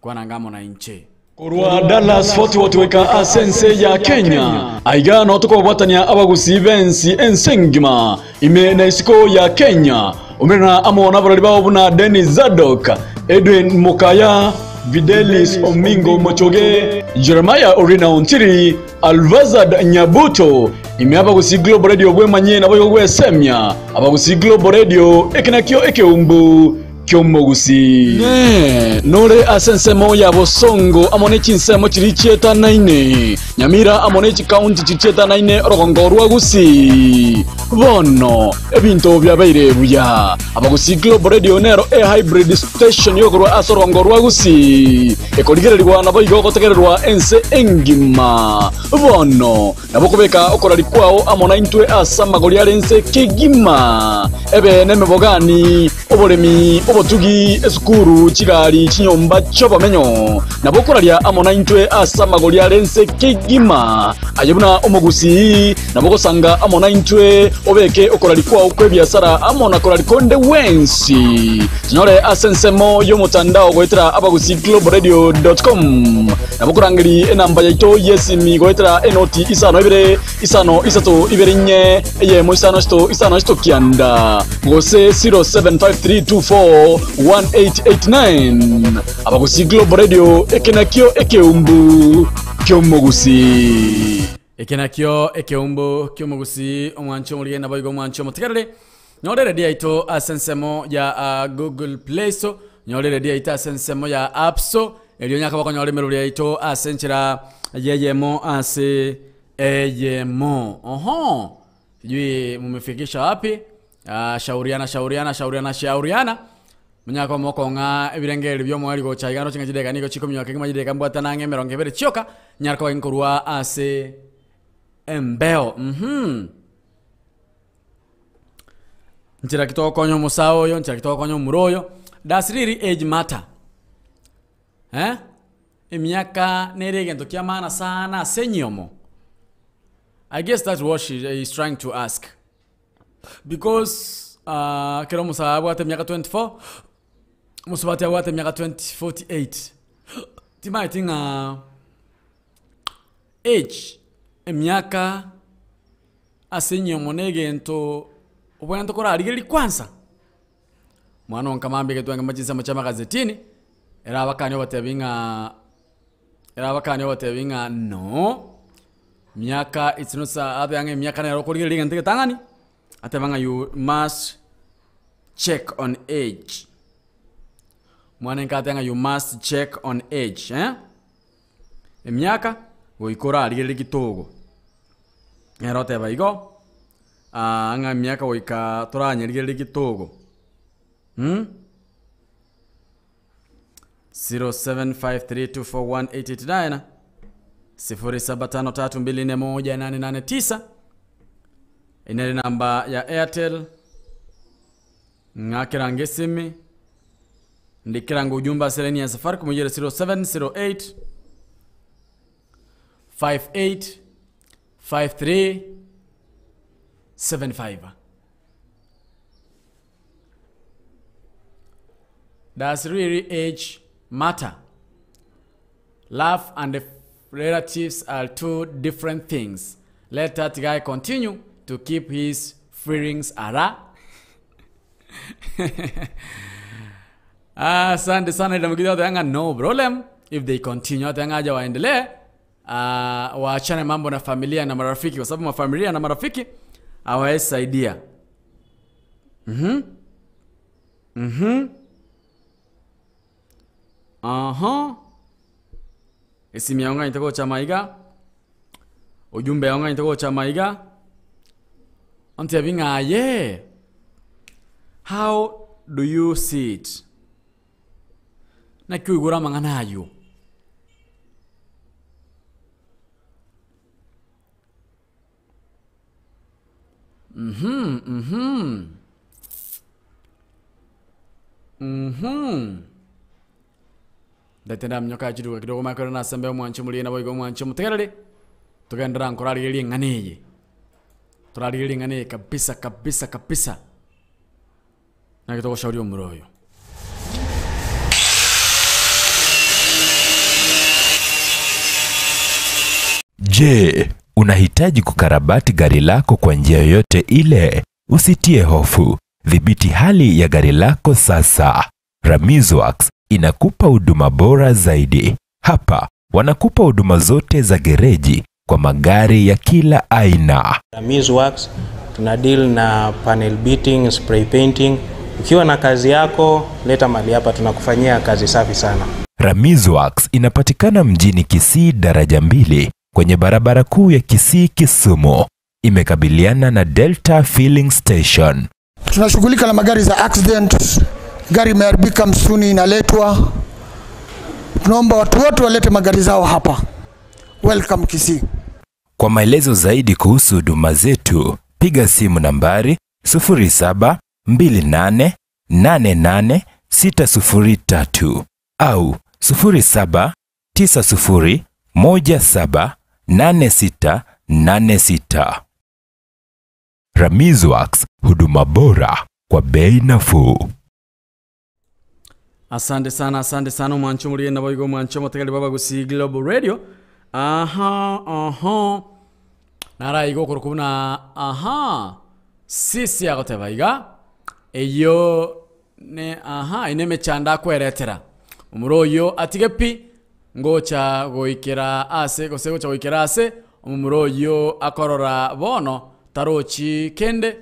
kwana ngamo nainche. Korwa Dallas Fort Worth goika ase ense ya Kenya, aiga noo tokobwatania abagusii b'ensi ense engima ime na isiko ya Kenya. Omerana amo nabarori bao buna Dennis Zadok, Edwin Mokaya, Videlis Omingo Mochoge, Jeremiah Orina Ontiri, Alvazad Nyabuto, ime Abagusii Global Radio bwemanye naboigo gwesemia Abagusii Global Radio eke nakio ekeumbu ki'omogusii. Inee! Nore ase ensemo ya bosongo amo ne chinsemo chiria chietanaine, Nyamira amo ne chikaunti chiria chietanaine orogongo rwa Gusii? Bono ebinto biabeire buya. Abagusii Global Radio nero e-hybrid station yokorwa ase orogongo rwa Gusii, ekorigererigwa naboigo gotegererwa ense engima. Bono Nabo okobeka okoraria kwao amo naintwe ase amagori are ense kegima, ebe nemebogani, oboremi, obotugi, esukuru, chigari, chinyomba chi'obomenyo. Nabo okoraria amo naintwe ase amagori are ense kegima. Aye buna omogusii, nabo ogosanga amo naintwe, obeke okoraria kwao kw'ebiasara amo na koraria konde gwensi. Tonyore ase ensemo y'omotandao goetera abagusiiglobalradio.com. Nabo korangeria enamba yaito y'esimi goetera enoti isano ibere isano isato ibere inye eyemo isano isito isano isito kianda gose 0753241889. Abagusii Global Radio eke nakio ekeumbu ki'omogusii. Eke nakio ekeumbu ki'omogusii omwanchi omorigeni naboigo omwanchi omotigareri. Nyora eredio yaito ase ensemo ya ah, Google Play Store, nyora eredio yaito ase ensemo ya App Store, erio onyare koba okonyora emeroberi yaito ase enchera y'eyemo ase eyemo. Oho, sijui mumefikisha wapi? Ah, shauriana shauriana shauriana shauriana monyare koba mokong'a ebirengererio bia omoerio gocha iga roche ng'a chidakika nigo chikominyoka kegima chidakika mbwate nang'e emerongo ebere chioka, nyare koba ginkorwa ase embeo mh. Nchera ki togokonya omosae oyo, nchera ki togokonya omura oyo, does really age matter? Eh, emiaka nere egento kia maana sana ase enyomo? I guess that's what she is trying to ask because ekero omosae abwate emiaka 24, omosubati abwate emiaka 20 48, timanyeti ng'a age, emiaka. Ase enyomo negento obwenerete korarigereria kwansa. Mwana onka mambia egetwange mba chinsemo chia amagazetini, ere abakanie obatebi ng'a ere abakanie obatebi ng'a no, miaka it's not sa ateba ng'a emiaka nero okorigereria egento egetang'ani, ateba ng'a you must check on age. Mwana enka ateba ng'a you must check on age eh, emiaka goika orarigererie kitogo. Nere oteba igo, ng'a emiaka goika toranyerigererie kitogo mh, 0753241889, sifuri saba tano tatu mbili nne moja nane nane tisa, eye nere enamba ya Airtel, ng'akera ange esimi, ndikera ange ujumbe ase line ya Safaricom eywo ere 0708. 58 53 75. Does really age matter? Love and relatives are two different things. Let that guy continue to keep his feelings ara. Asante sana Ida Mugidi oteba ng'a no problem if they continue oteba ng'a aja waendelee ah, waachane mambo na familia na marafiki kwa sababu mafamilia na marafiki hawawezi saidia. Mhm. Mhm. Aha. Esimi yao ng'anyete gocha maiga. Ujumbe yao ng'anyete gocha maiga. Ontebi ng'a aye. How do you see it? Naki oigure amang'ana ayio? Mhm, mhm. Mhm. Ndete ndaminyoka chiduka kidogo makero nasembe omwancho omorie naboigo omwancho omotegereri togenderera nkorarigereria eng'ana eye torarigereria eng'ana eye kabisa kabisa kabisa naki togoshauria omura oyo. Je, unahitaji kukarabati gari lako kwa njia yoyote ile? Usitie hofu, dhibiti hali ya gari lako sasa. Ramizworks inakupa huduma bora zaidi. Hapa wanakupa huduma zote za gereji kwa magari ya kila aina. Ramiz Works tuna deal na panel beating, spray painting. Ukiwa na kazi yako, leta mali hapa, tunakufanyia kazi safi sana. Ramizworks inapatikana mjini Kisii daraja mbili kwenye barabara kuu ya Kisii Kisumu. Imekabiliana na Delta Filling Station. Tunashughulika na magari za accident, gari imeharibika msituni inaletwa. Tunaomba watu wote walete magari zao hapa. Welcome Kisii. Kwa maelezo zaidi kuhusu huduma zetu, piga simu nambari 0728888603 au 0790178686. Ramizworks, huduma bora kwa bei nafuu. Asante sana, asante sana omwancho omorie naboigo omwancho omotegereri bwa Abagusii Global Radio. Aha, aha. Naraiga okorokwa buna aha. Sisi agoteba iga eyo ne aha ine emechando akweretera. Omoro oyo atige pi ngocha goikera ase gose gocha goikera ase omomura oyo akorora bono tarochi kende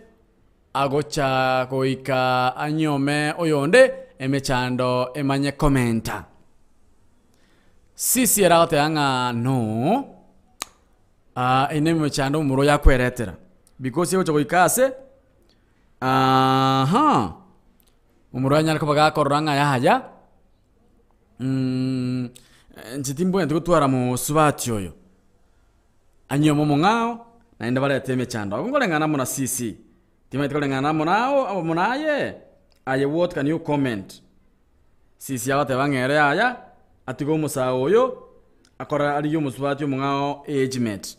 agocha goika anyome oyonde emechando emanye komenta. Sisi eragoteba ng'a no ah, ine emechando omomura oyo akweretera because egocha goika ase aha omomura anyare koba gakorora ng'a yaya mm, inche timbwenereti gotwara mosubati oyo anyome omong'ao naende barete emechando. Abwo nkoreng'ana amo na sisi timanyeti koreng'ana amo nao amo naye aye what can you comment? Sisi agoteba ng'a ere yaya atige omosae oyo akore arigie omosubati omong'ao age mate.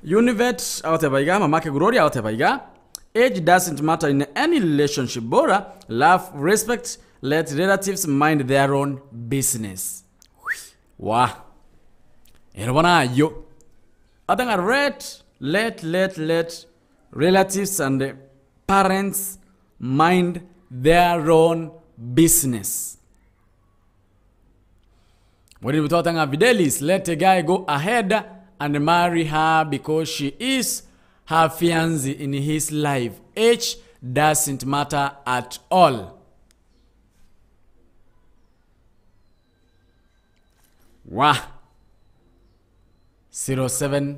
Univet agoteba iga mamake Gloria agoteba iga age doesn't matter in any relationship bora love respect let relatives mind their own business. Wah ero bono ayio ate ng'a let let let let relatives and parents mind their own business. Mwiri mtoto nga Fidelis, let a guy go ahead and marry her because she is her fiancé in his life. Age doesn't matter at all. Wah. 07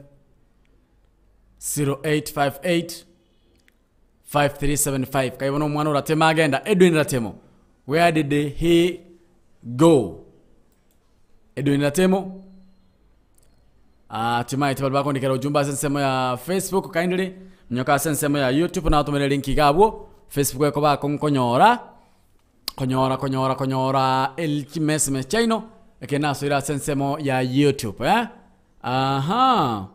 0858 5375 kaibona omwana oratema agenda Edwin Ratemo where did he go Edwin Ratemo hatimaye tibari bakondikera ujumbe ase ensemo ya Facebook kindly minyoka ase ensemo ya YouTube natomere link iga abwo Facebook eko bakonkonyora konyora konyora konyora chimesime chiaino eke nasoire ase ensemo ya YouTube eh? Aha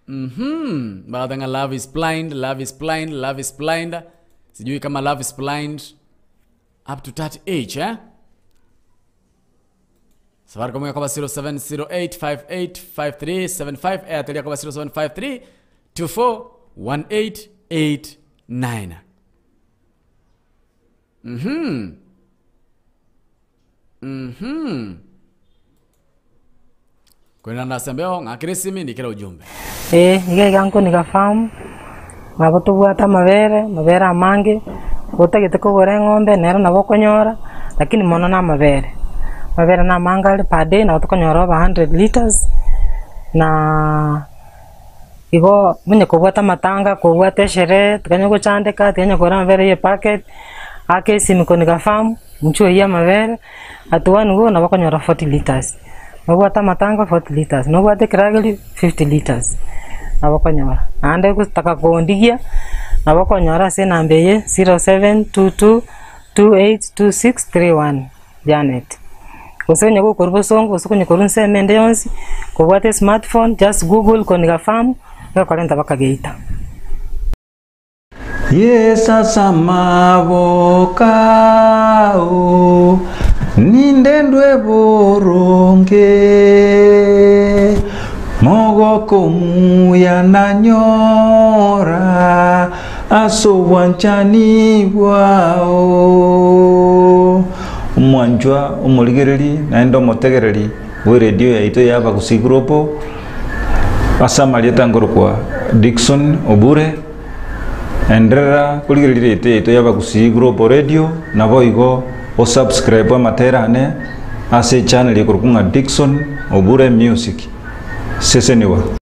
Mhm. Baratanga love is blind, love is blind, love is blind. Sijui kama love is blind up to that age eh? Safaricom yakoba 0708585375 Airtel yakoba 0753241889. Mhm. Mhm. Kwenda ndasembeo ng'akire esimi ndikere ujumbe. Ee, iga iga nkoniga farm, nabo tobwate amabere, amabere amange, otagete kogora eng'ombe nero nabo okonyora, lakini mono na amabere. Amabere na amange are per day nabo tokonyora over 100 litres, na igo onye kobwate amatanga, kobwate esherehe, tikanya gochandeka, tikanya kogora amabere ya epacket, aka esimi koniga farm, inchuo oywo amabere, at one go nabo okonyora 40 litres. Nobwate amatanga 40 litres, nobwate ekerageri 50 litres. nabo okonyora. Naende gotaka kondigia, nabo okonyora ase enamba eye, 0722282631, Janet. Gose onye gokorwa bosongo gose onye korwa ensemo ende yonsi, kobwate esmartphone, just google Koniga farm, egokorenta mpaka geita. Yeso as'amaboko ao, nindendwe boronge, Mogoko omuya nanyora as'obwanchani bwao. Omwanchwa omorigereri naende omotegereri bw'eredio yaito ya Abagusii Global, ase amarieta nkorokwa Dickson Obure, enderera korigereria eredio yaito ya Abagusii Global Radio, naboigo osubscribe amatera ane ase echannel ekorokwa ng'a Dickson Obure Music. Seseniwa.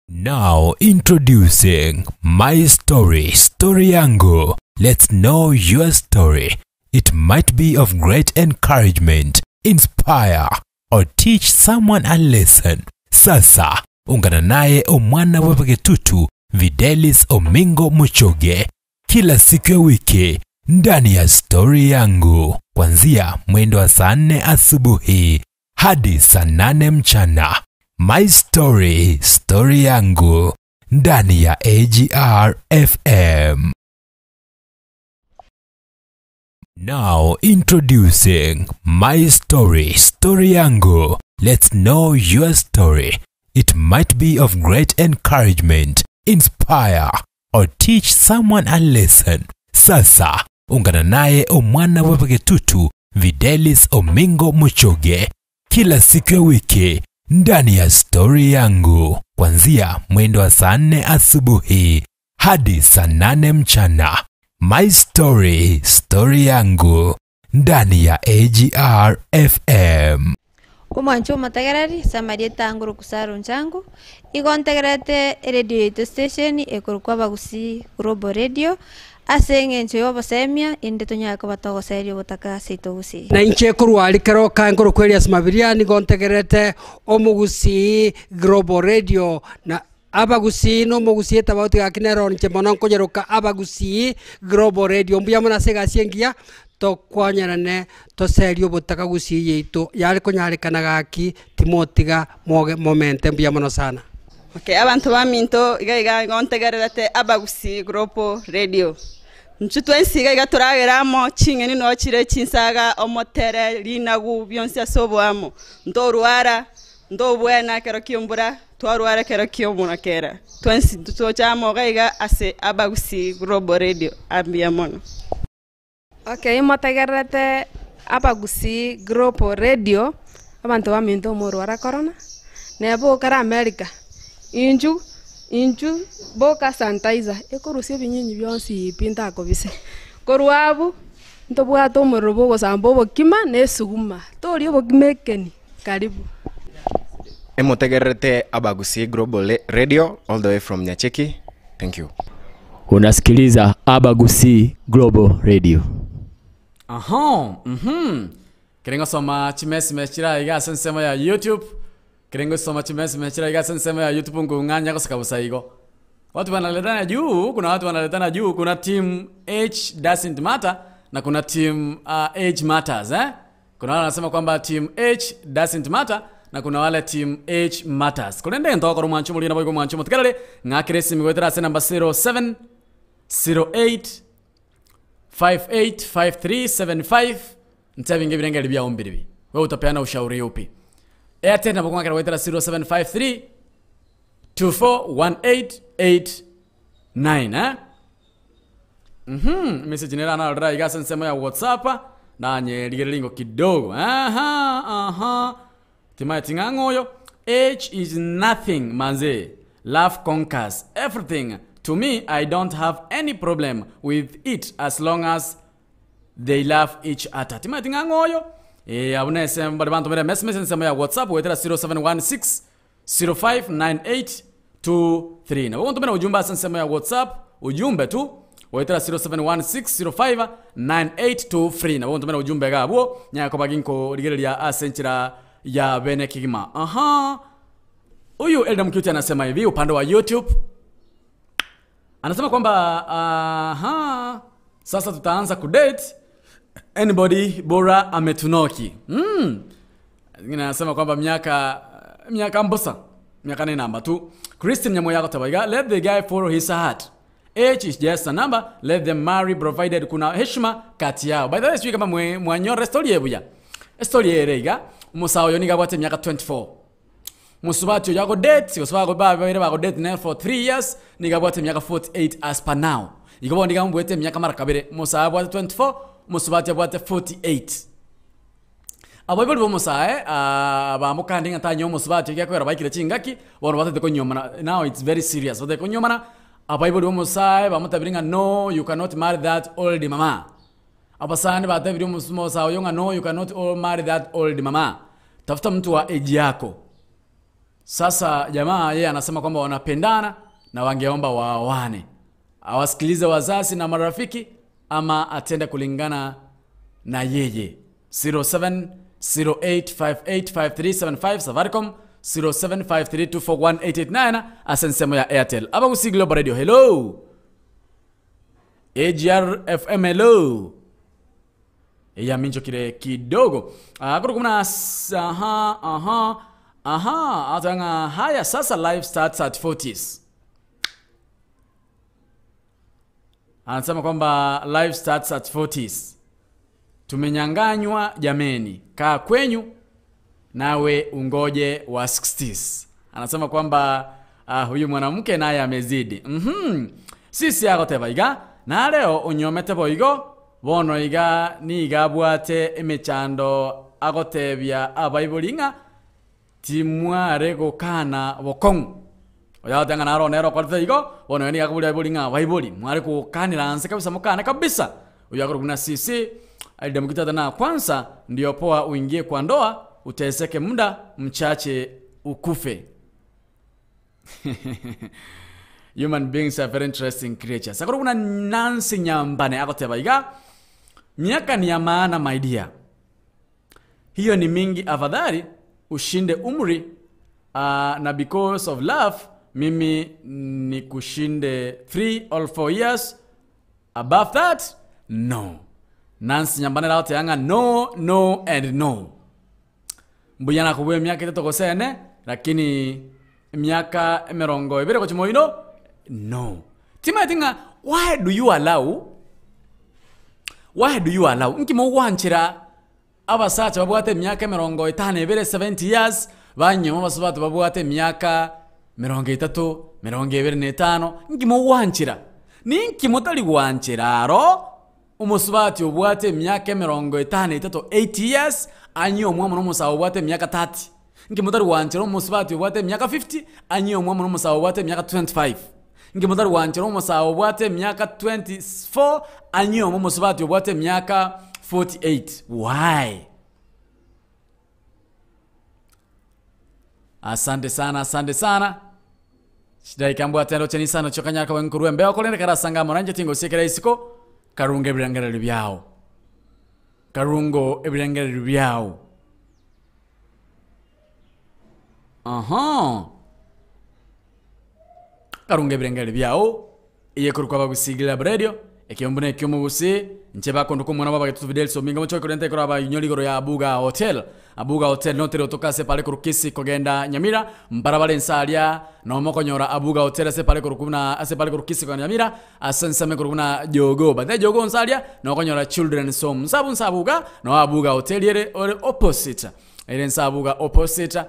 Now introducing My Story, Story Yangu. Let's know your story. It might be of great encouragement, inspire, or teach someone a lesson. Sasa ungana naye omwana wa Bagetutu Videlis Omingo Muchoge kila siku ya wiki ndani ya Stori Yangu kuanzia mwendo wa saa 4 asubuhi hadi saa 8 mchana. My Story, Story Yangu ndani ya AGR FM. Now introducing My Story, Story Yangu. Let's know your story. It might be of great encouragement, inspire, or teach someone a lesson. Sasa ungana naye omwana wa Bagetutu Videlis Omingo Muchoge kila siku ya wiki ndani ya Stori Yangu kuanzia mwendo wa saa 4 asubuhi hadi saa 8 mchana. My Story, Story Yangu ndani ya AGR FM. Omwancho omotegereri samaria etangoro kusara onchango igo ntegerete eredio yaito station ekorokwa abagusii global radio ase eng'encho ya obosemia inde tonyare koba togoseria obotaka ase ito gusii. Na inche korwa aria kero kae nkorokwa Elias Mabiria nigo ntegerete omogusii Global Radio na abagusii na omogusii etabauti gaki nero inche mono nkonyeroka abagusii Global Radio mbuya mono ase egasi engiya tokwanyerane toserie obotaka gusii yaito yare konyarekana gaki timotiga moge momente mbuya mono sana. Okay, abanto baminto iga iga igo ntegererete Abagusii Global Radio. Inchu twensi iga iga toragere amo, ching'eni no chire chinsaga, omotere, rinagu, bionsi ase oboamo. Ntorwara, ntobwena ekero kia embura, twarwara ekero kia omorakera. Twensi tocha amo iga iga ase Abagusii Global Radio. Mbuya mono. Okay, motegererete Abagusii Global Radio, abanto baminto omorwara corona, neba okare America, inchu inchu boka sanitizer, ekorusia ebinyinyi bionsi pi ntakobise. Korwa abwo, ntobwate omorero bwa ogosamba obokima na esuguma, toria obokima ekeni, karibu. Emotegererete Abagusii Global Radio all the way from Nyacheki. Thank you. Unasikiliza Abagusii Global Radio. Aha, Kere ngosoma chimesime chira iga ase ensemo ya YouTube. Kere ngosoma chimesime chira iga ase ensemo ya YouTube nkong'anya goseka bosa igo. Watu wanaletana juu, kuna watu wanaletana juu, kuna team H doesn't matter na kuna team H matters, eh? Kuna wale wanasema kwamba team H doesn't matter na kuna wale team H matters. Kulende ntoko rumwancho mulina boy kumwancho mutikarale ng'akire simu gwetera ase namba 07 08 585375 ntabinge birengeri bya umbiribi. Wewe utapeana ushauri upi? Airtel nabo kwangera gwetera 0753 241889, eh? Message nera na ra igasa nsemo ya WhatsApp na nye ligerelingo kidogo. Aha, aha. Timaye tingangoyo. H is nothing manze. Love conquers everything. To me, I don't have any problem with it as long as they love each other. Timaye tingangoyo. Abuna SM bali bantu mere message nsemo ya WhatsApp wetera 0716 059823. Na wewe ntumena ujumbe asa nsemo ya WhatsApp, ujumbe tu wetera 0716059823. Na wewe ntumena ujumbe gabwo nyako baginko rigereria asenchira ya bene kegima. Aha. Huyu Elda Mkyuti anasema hivi upande wa YouTube. Anasema kwamba aha, sasa tutaanza kudate anybody bora ametunoki. Mwingine anasema kwamba miaka miaka mbosa miaka ni namba tu. Christine Nyamoyako Tabaiga, let the guy follow his heart. Age is just a number, let them marry provided kuna heshima kati yao. By the way, sijui kama mwanyora story yebuya. Story yerega, umusawo yoniga bwate miaka 24. Musubati oyo ako date, gose babere bako date naye for 3 years, niga bwate miaka 48 as per now. Igo bono niga mbwete miaka mara kabere, musae abwate 24, musubati abwate 48. Abaibori bomosae bamokande ng'a tanywa omosubati oyo ekiagera baikire chingaki, bono batete konyuomana, now it's very serious, batete konyuomana, abaibori bomosae bamotebirie ng'a no you cannot marry that old mama. Abasani batebirie omosae oyo ng'a no you cannot marry that old mama, tafuta mtu wa age yako. Sasa jamaa yeye anasema kwamba wanapendana na wangeomba waoane, awasikilize wazazi na marafiki ama atende kulingana na yeye. 0708585375 Safaricom, 0753241889 ase ensemo ya Airtel. Abagusii Global Radio, hello. AGR FM, hello. Eyaminchokire kidogo. Kuri kumuna aha aha aha atanga haya sasa life starts at 40s. Anasema kwamba life starts at 40s. Tumenyanganywa jameni, kaa kwenyu nawe ungoje wa 60s. Anasema kwamba huyu mwanamke naye amezidi. Sisi agoteba iga na leo unyomete boigo bono iga niga abwate emechando agotebia abaibori ng'a timware gokana bokong'u. Oyatanga naro nero korete igo bono niga akaburia abaibori ng'a abaibori mware gokanera nse kabisa mokane kabisa. Oyo akorokwa buna sisi alidamukitata na kwanza ndio poa uingie kwa ndoa uteseke muda mchache ukufe. Human beings are very interesting creatures. Akoro kuna Nancy Nyambane akoteba iga miaka ni ya maana my dear. Hiyo ni mingi, afadhali ushinde umri na because of love mimi ni kushinde 3 or 4 years above that no. Nancy Nyambane raote yanga no no and no. Mbuya nakubwe miaka itatu gosene lakini miaka emerongo ibere gochimoino no. Timatinga why do you allow? Why do you allow? Nkimo gwanchira abasacha babwate miaka emerongo etano ebere 70 years banyoma basubatu babwate miaka mirongo itatu mirongo ibere na etano nkimo gwanchira. Ninki motari gwanchira aro omusubati obwate miaka emirongo etano etato 80 years anyi omwamo n'omusawo obwate miaka 30. Nki motari gwanchira omusubati obwate miaka 50 anyi omwamo n'omusawo obwate miaka 25. Nki motari gwanchira omusawo obwate miaka 24 anyi omwo omusubati obwate miaka 48. Why? Asante sana, asante sana. Chidaika mbwate ndo cheni sana chokanyaka wenkuruwe mbeo kolende karasanga moranje tingo sekera isiko karungo ebirengerero byao. Karungo ebirengerero byao. Aha. Karungo ebirengerero byao. Iye kurukwa bagusigila radio. Ekiombune ekiomugusi nche bakondo kumwana baba getu Fidel so minga mocho kurente kora ba nyoli goro ya Abuga Hotel. Abuga Hotel no tere otoka se pale kurukisi kogenda Nyamira mbarabare nsalia no mokonyora Abuga Hotel se pale kurukuna ase pale kurukisi kogenda Nyamira asensa kurukuna jogo but jogo nsalia no konyora children home nsabu nsabuga no Abuga Hotel yere ore opposite ere nsabuga opposite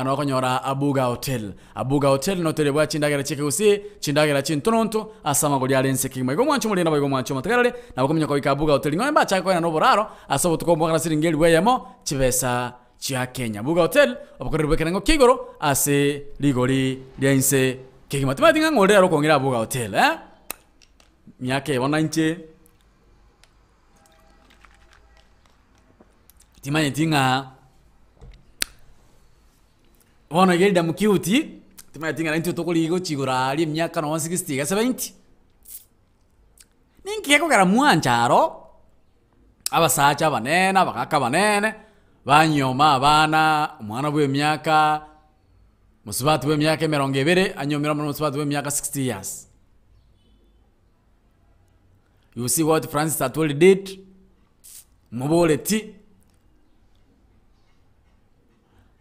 no konyora Abuga Hotel. Abuga Hotel no tere bwa chindagera chikusi chindagera chintononto asama goli alense kigima igo mwancho mulina bwa mwancho matagarale na bakomenya kwa Abuga Hotel ngomba bacha kwa no boraro asobo tukombo kana siringeli bweyemo chibesa chia Kenya. Abuga Hotel obakorera bwekerengo kigoro ase ligori lyense kigima timatinga ngolera rokongera Abuga Hotel myaka ebona nche timanye tinga Bono igerida mukiuti timatinga na ntio tokorigo chigura ari emiaka no 60 ga 70 ninki gekogera mwancharo abasacha abanene abagaka abanene Banyoma abana, omwana bwa emiaka, mosubati bwa emiaka emerongo ebere, anyomire amo na omosubati bwa emiaka 60 years. You see what Francis Atwoli did? Moboreti.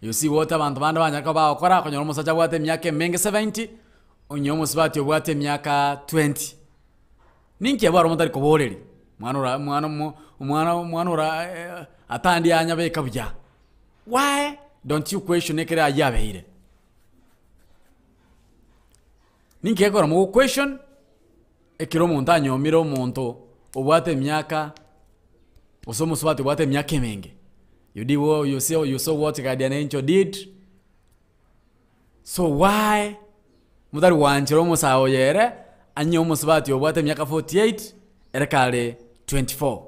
You see what abanto bande banyare koba bagokora, okonyora omosacha abwate emiaka emenge 70, onye omosubati obwate emiaka 20. Ninki abwo aro motari koboreria? Mwana ora mwana omo omwana omwana ora atandi anyabeka buya. Why don't you question ekere ayio abeire? Ninki gekogera mogo question ekero omonto anyomire omonto obwate emiaka gose omosubati obwate emiaka emenge? You did wha you see you saw what Guardian Angel did. So why motari gwanchera omosae oyo ere anywe omosubati obwate emiaka 48 ere kare 24?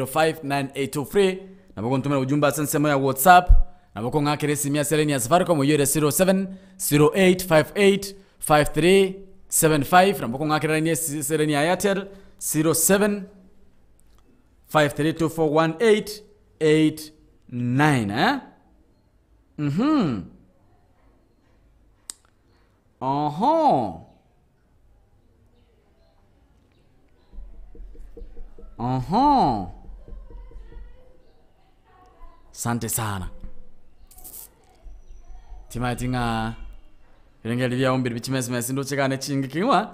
0716059823 nabo ogontomera ujumbe ase ensemo ya WhatsApp, nabo okong'akera esimi ase line ya Safaricom oyio ere 0708585375 nabo okong'akera line ase line ya Airtel 07 53241889 eh? Mhm. Oho. Oho. Asante sana. Timaeti ng'a ebirengeri biao mbiri bichimesimesi ndoche gane chingi kigima.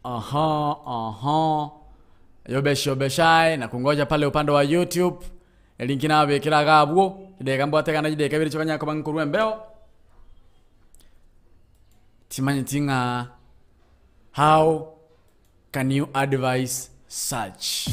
Oho, oho. Yobesh yobeshae na kungoja pale upande wa YouTube. Elinki nabekera iga abwo, chidakika mbwate gana chidakika ibere chikonyara koba nkorwa embeo. Timanyeti ng'a how can you advise such?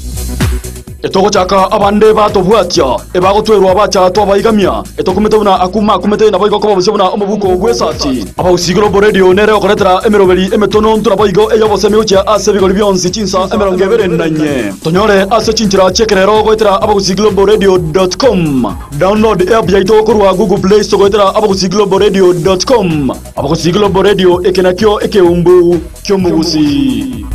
Etogochaka abande batobwatia, ebagotwerwa bacha twabaigamia, etokumete buna akuma akumete naboigo koba bosio buna omobuko bw'esati. Abagusii Global Radio nere okoretera emeroberi emetono nto naboigo ey'obosemi gochia ase ebigori bionsi chinsa emerongo ebere na inye. Tonyore ase chinchera chi'ekerero goetera abagusii.globalradio.com. Download app yaito korwa Google Play Store goetera abagusii.globalradio.com. Abagusii Global Radio eke nakio ekeumbu ki'omogusii.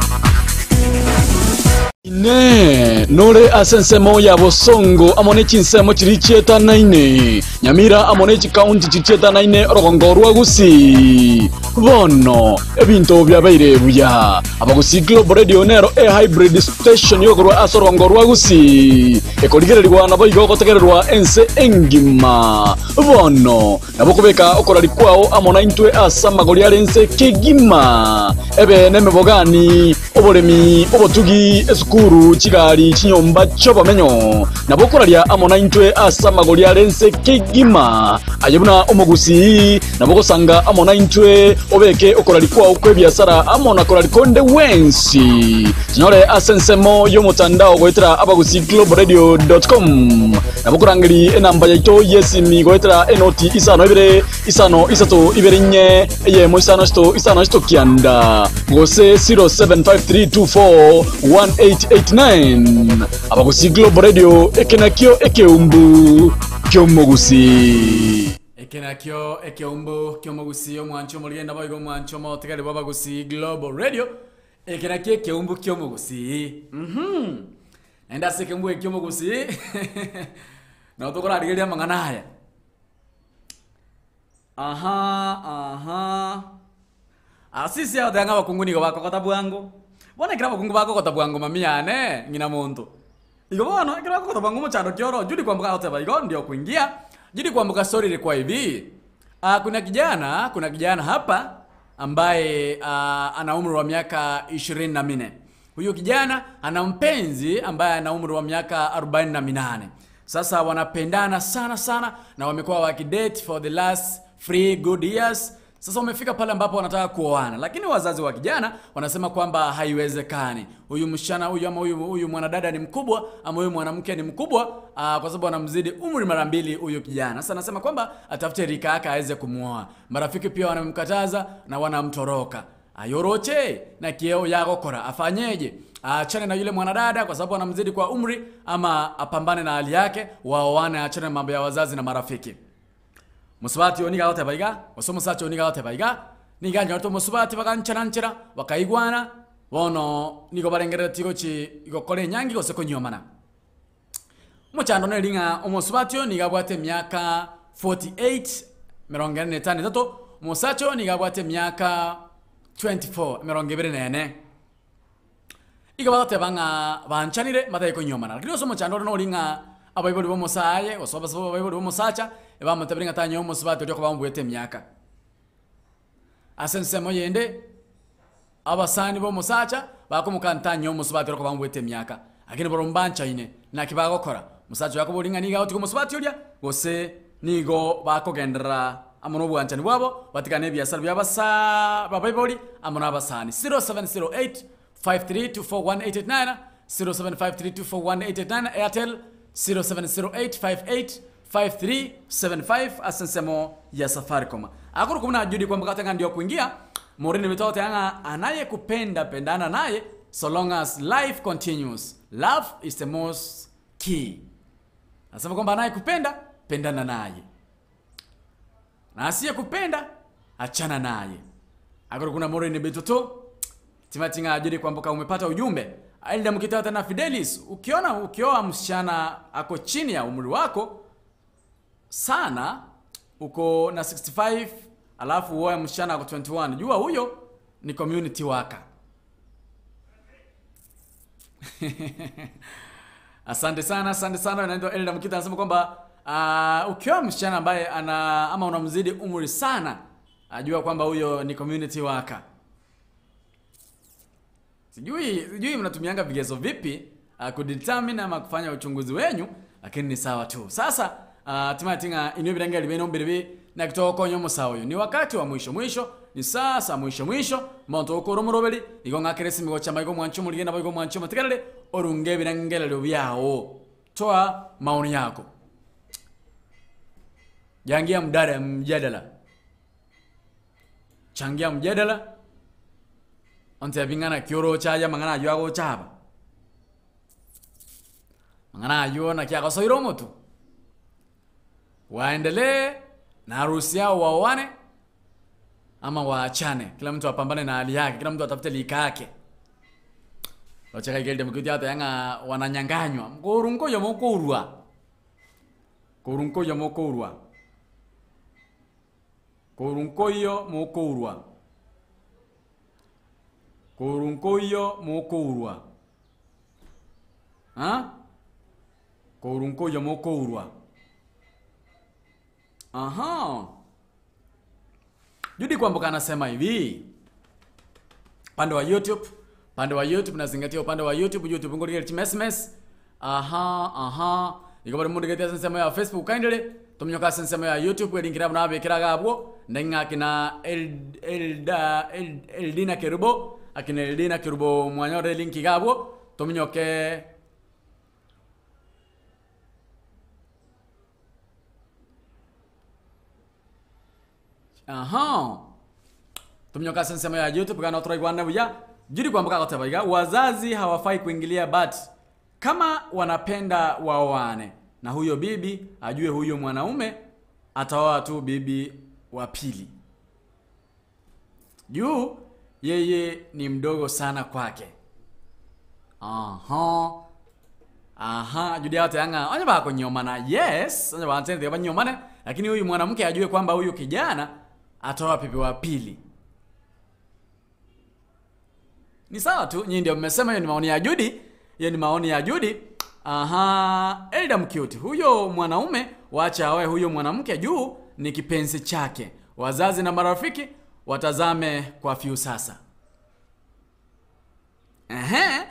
Inee! Nore ase ensemo ya bosongo amo ne chinsemo chiria chietanaine, Nyamira amo ne chikaunti chiria chietanaine orogongo rwa Gusii? Bono ebinto biabeire buya. Abagusii Global Radio nero e-hybrid station yokorwa ase orogongo rwa Gusii, ekorigererigwa naboigo gotegererwa ense engima. Bono Nabo okobeka okoraria kwao amo naintwe ase amagori are ense kegima, ebe nemebogani, oboremi, obotugi, esukuru, chigari, chinyomba chi'obomenyo. Nabo okoraria amo naintwe ase amagori are ense kegima, aye buna omogusii, nabo ogosanga amo naintwe, obeke okoraria kwao kw'ebiasara amo na koraria konde gwensi. Chinyore ase ensemo y'omotandao goetera abagusii.globalradio.com. Nabo korangeria enamba yaito y'esimi goetera enoti isano ibere isano isato ibere inye eyemo isano isato isano isato kianda gose 0753241889. Abagusii Global Radio eke nakio ekeumbu ki'omogusii. Eke nakio ekeumbu ki'omogusii omwanchi omorigenda boigo omwanchi omotigari bw'abagusii Global Radio eke nakio ekeumbu ki'omogusii mhm. Naende ase ekeumbu eke ki'omogusii nabo tokorarigereria amang'ana aya. Aha aha. Asisi agoteba ng'a abakungu nigo bakogota bwango. Bono ekero abakungu bakogota bwango mami yane, ng'ina monto. Igo bono ekero bakogota bwango omochando ki oro, Judy Kwamboka agoteba igo ndio kuingia. Judy Kwamboka story ilikuwa hivi. Ah, kuna kijana, kuna kijana hapa ambaye ah, ana umri wa miaka 24. Huyu kijana ana mpenzi ambaye ana umri wa miaka 48. Sasa wanapendana sana sana na wamekuwa wakidate for the last 3 good years. Sasa wamefika pale ambapo wanataka kuoana, lakini wazazi wa kijana wanasema kwamba haiwezekani. Huyu msichana huyu ama huyu huyu mwanadada ni mkubwa ama huyu mwanamke ni mkubwa aa, kwa sababu anamzidi umri mara mbili huyu kijana. Sasa anasema kwamba atafute rika yake aweze kumwoa. Marafiki pia wanamkataza na wanamtoroka. Ayoroche na kieo yagokora afanyeje? Aachane na yule mwanadada kwa sababu anamzidi kwa umri, ama apambane na hali yake, waoane, aachane na mambo ya wazazi na marafiki. Mosubati oyo nigo agoteba iga, gose omosacha oyo nigo agoteba iga, nigo anyorete omosubati baganchananchera, bakaigwana. Bono nigo barengereretie gochi gokora enyangi gose konyiomana. Omochando neri ng'a omosubati oyo nigo abwate emiaka 48, emerongo ene na etano na etato, omosacha oyo nigo abwate emiaka 24, emerongo ebere na ene. Igo bagoteba ng'a banchanire mbatari konyiomana. Lakini ase omochando ore nori ng'a abaibori b'omosaye gose abaibori b'omosacha ebamotebirie ng'a tanywa omosubati oria okoba omobuete emiaka. Ase ensemo yende, abasani b'omosacha bakomoka ntanywa omosubati oria okoba omobuete emiaka, lakini barobwo mbanchaine, naki bagokora? Omosacha oyo akoboria ng'a nigo agotiga omosubati oria, gose nigo bakogenderera amo nobwanchani bwabo, batigane ebiasara bia abasaa babaibori amo nabasani. 0708 5324189, 0753241889, Airtel 0708 585375 ase ensemo ya Safaricom. Akorokwa buna Judy Kwamboka ateba ng'a ndio kuingia Maureen Mito agoteba ng'a anayekupenda pendana naye so long as life continues. Love is the most key. Anasema kwamba anayekupenda pendana naye na asiyekupenda achana naye. Akorokwa buna Maureen Bitoto Timati ng'a Judy Kwamboka umepata ujumbe. Ailda Mukitata na Fidelis, ukiona ukioa msichana ako chini ya umri wako sana, uko na 65 alafu uoe msichana ako 21, jua huyo ni community worker. Asante sana, asante sana. Naitwa Elda Mkita anasema kwamba ukioa msichana ambaye ana ama unamzidi umri sana, ajua kwamba huyo ni community worker. Sijui sijui mnatumianga vigezo vipi kudetermine ama kufanya uchunguzi wenyu, lakini ni sawa tu. Sasa timati ng'a inwe birengeri bino mbiribi na kitokonya omosawa oyo. Ni wakati wa mwisho mwisho, ni sasa mwisho mwisho, monto okora omoroberi, igo ng'akere esimi gocha maigo mwanche omorige nabo igo mwanche omotigerere, orunge ebirengererio biao. Toa maoni yako. Jangia mdada mjadala. Changia mjadala. Ontebi ng'a naki oroche aye amang'ana aywo agocha aba. Amang'ana aywo naki agosoire omotwe. Waendelee na harusi yao waoane ama waachane, kila mtu apambane na hali yake, kila mtu atafute lika yake. Roche kaikerire mokiti ateba ng'a wananyanganywa, nkoru nkoyo mokourwa, koru nkoyo mokourwa. Koru nkoiyo mokourwa, koru nkoiyo mokourwa, ah, koru nkoiyo mokourwa. Aha. Judy Kwamboka anasema hivi upande wa YouTube, upande wa YouTube nazingatia upande wa YouTube, YouTube ngorigere chimesmes. Aha, aha. Igo bari mundu gete ase ensemo ya Facebook kindly tominyoka ase ensemo ya YouTube erinkera buna abekera iga abwo ndeng'a akina El, Elda, El, Eldina Kerubo, akina Eldina Kerubo mwanyorire link iga abwo tominyoke Aha. Tominyoka ase ensemo ya YouTube gana turaigwane buya. Judy Kwamboka agoteba iga, wazazi hawafai kuingilia but kama wanapenda waoane na huyo bibi ajue huyo mwanaume ataoa tu bibi wa pili. Juu yeye ni mdogo sana kwake. Aha. Aha, Judy agoteba ng'a onye bakonyomana, yes, onye banchete banyomane, lakini huyu mwanamke ajue kwamba huyu kijana ataoa bibi wa pili. Ni sawa tu, nyinyi ndio mmesema. Hiyo ni maoni ya Judy, hiyo ni maoni ya Judy. Aha, Elda Mcute, huyo mwanaume wacha aoe huyo mwanamke juu ni kipenzi chake. Wazazi na marafiki watazame kwa fyu sasa. Ehe,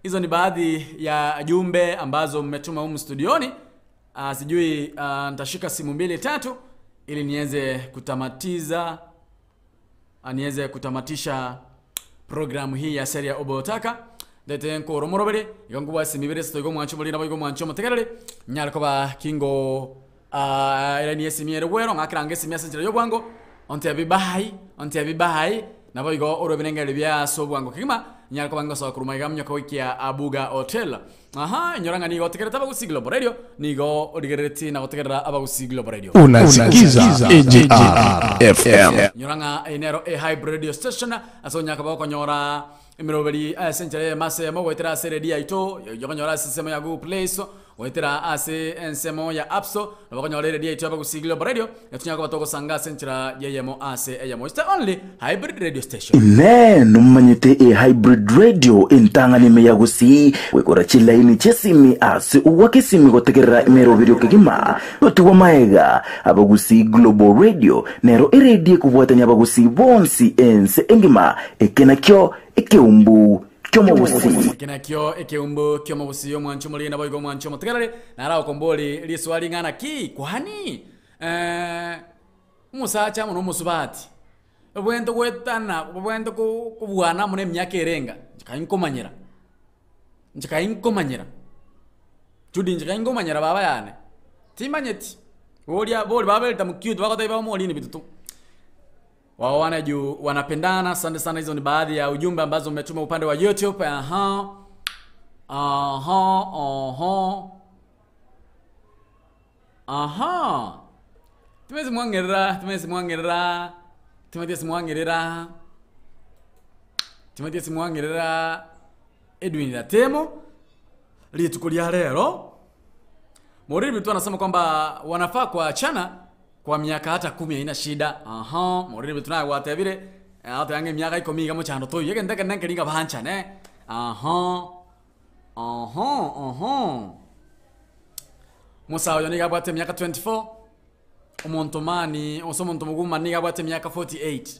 hizo ni baadhi ya jumbe ambazo mmetuma humu studioni. Sijui nitashika simu mbili tatu ili niweze kutamatiza, niweze kutamatisha programu hii ya seria obotaka ndete nkoro morobere igo nkobua esimi ibere ase toigo omwancho omoriri nabo igo omwancho omotegereri nyare koba kingo erani esimi ere bwero ng'akerange esimi ase enchera ya obwango ontebi bye ontebi bye. Nabo igo orwe ebirengeri bia ase obwango kegima, nyare koba ngosoa korwa magega monyoka goikia Abuga Hotel. Aha, inyora ng'a nigo otegerete Abagusii Global Radio, nigo origereretie na gotegerera Abagusii Global Radio. Unasikiza AGR FM. Inyora ng'a eye nero e hybrid radio station ase onyare koba okonyora emeroberi ase enchera eyemo ase eyemo goetera ase eredio yaito, okonyora ase ensemo ya Google Play Store, Goetera ase ensemo ya App Store, nabo okonyora eredio yaito y'Abagusii Global Radio, na tonyare koba togosanga ase enchera y'eyemo ase eyemo. It's the only hybrid radio station. Inee! Nomanyete e hybrid radio entang'ani ime ya Gusii gwekora chilaini chi'esimi ase ogwaka esimi gotegerera emeroberio kegima totigwa maega? Abagusii Global Radio nero eredio ekobwatania Abagusii bonsi ense engima. Eke nakio ekeumbu ki'omogusii. Eke nakio ekeumbu ki'omogusii omwanchi omoriri naboigo omwanchi omotegereri, naro agokombori riswa ring'ana ki? Kwani eh, omosacha amo nomosubati babwenerete goetana, babwenerete ko kobwana amo na emiaka ere enga? Inche kai nkomanyera, inche kai nkomanyera, Judy inche kai nkomanyera baba yane, timanyeti, boria bori baberete mcute bagotebia bamorini bitutu. Waoane juu wanapendana. Asante sana, hizo ni baadhi ya ujumbe ambazo mmetuma upande wa YouTube. Aha, aha, aha, aha. Timezi mwang'erera, timezi mwang'erera, timezi mwang'erera, timezi mwang'erera Edwin Ratemo rituko ria lero Maureen Bitu anasema kwamba wanafaa kuachana kwa miaka hata kumi haina shida. Aha, Maureen Bitu naye gwatebire ate ange miaka ikomi iga mochando toiyo egento ekene nkeri inga banchane. Aha, aha, aha. Musa oyo nigo abwate emiaka 24 omonto mani gose omonto mogumani nigo abwate emiaka 48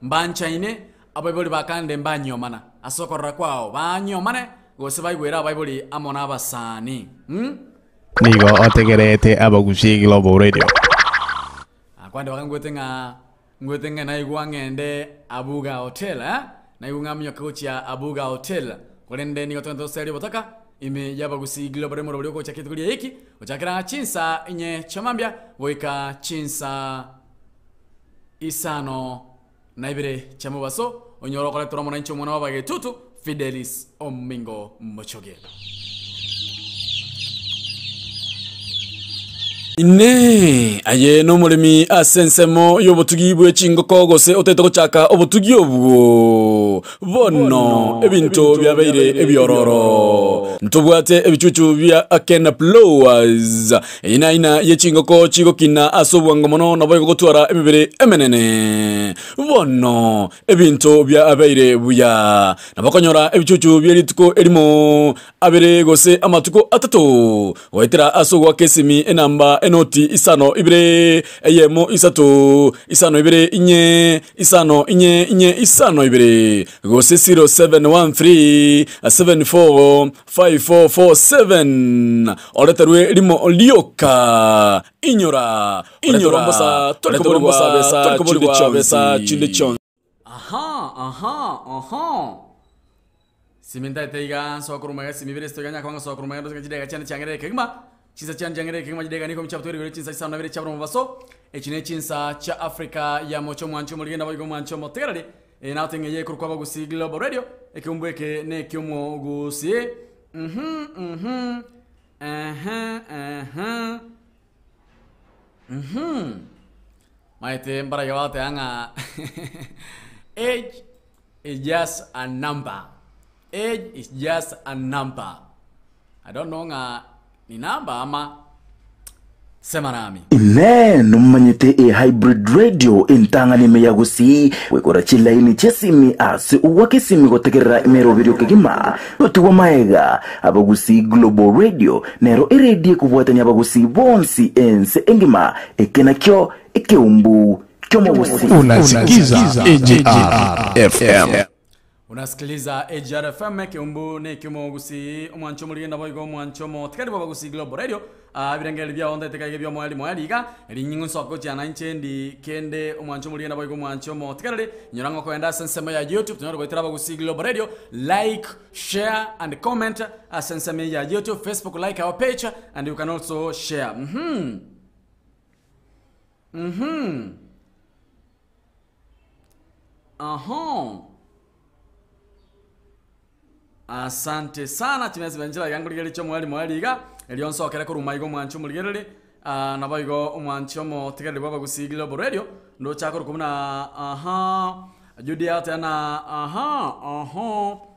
mbanchaine abaibori bakande mbanyiomana ase okorora kwao banyiomane gose baigwere abaibori amo na abasani mm? Nigo otegerete Abagusii Global Radio. Akwande bakangwete ng'a ngwete ng'a naigwa ng'ende Abuga Hotel eh? Naigwa ng'a minyoke gochia Abuga Hotel. Korende nigo togende toserie obotaka ime y'Abagusii Global Radio morobori ogocha kituko ria eki gochakera chinsa inye chia mambia goika chinsa isano na ibere chia mobaso onyore okoreterwa omonanchi omwana w'Abagetutu Fidelis Omingo Mochoge. Inee! Aye nomoremi ase ensemo y'obotugi bwe chingoko gose otaete gochaka obotugi obwo? Bono ebinto biabeire ebiororo. Ntobwate ebichuchu bia Akena Ploas, eyio aina ye chingoko chigokina ase obwango mono naboigo gotwara emebere emenene. Bono ebinto biabeire buya, na bakonyora ebichuchu bie rituko erimo abere gose amatuko atato, goetera ase ogoaka esimi enamba enoti isano ibere eyemo isato isano ibere inye isano inye inye isano ibere gose 0713 74 5447 oreterwe rimo rioka inyora inyora mbosa torikoborigwa besa chinde chionsi. Aha, aha, aha. Simi ntaete iga nsoa korwa magega simi ibere sitoiga nyakobanga nsoa korwa magega ndosike chidega chiane chiang'erere kegima chinsa chiane chiang'erere kegima chidega nigo michabuto igoro chinsa isano na ibere chiabura omobaso echi ne chinsa chia Africa ya mocha omwanchi omorigenda boigo omwanchi omotegereri eye nagote ng'a eye ekorokwa Abagusii Global Radio ekeumbu eke ne ekiomogusii mhm mhm ehe ehe mhm maete mbaraiga bagoteba ng'a age is just a number age is just a number i don't know ng'a ni number ama sema nami Inee! Nomanyete e hybrid radio entang'ani ime ya Gusii gwekora chilaini chi'esimi ase ogwaka esimi gotegerera emeroberio kegima totigwa maega? Abagusii Global Radio nero eredio ekobwatania Abagusii bonsi ense engima. Eke nakio ekeumbu ki'omogusii. Unasikiza AGR FM. Unasikiliza AGR FM ekeumbu ne ekiomogusii omwancho omorigenda boigo omwancho omotigari bw'abagusii Global Radio Ah, ebirengererio biao ntaete kaige bi'omoerio moerio iga, rinying'u nsoke gochia nainche ndi kende omwancho omorigenda boigo omwancho omotigareri inyora ng'a okoenda ase ensemo ya YouTube tonyare goetera abagusii Global Radio like share and comment ase ensemo eye ya YouTube Facebook like our page and you can also share mhm mhm. Aha. Asante sana chimesi benchira iga nkorigereria chia omwalimu aria iga, erio nsokere korwa maiga omwanchi omorigereria, ah, nabo igo omwanchi omotigereri bwa abagusii Global Radio, ndoche akorokwa buna aha, Judy agoteba na aha, oho,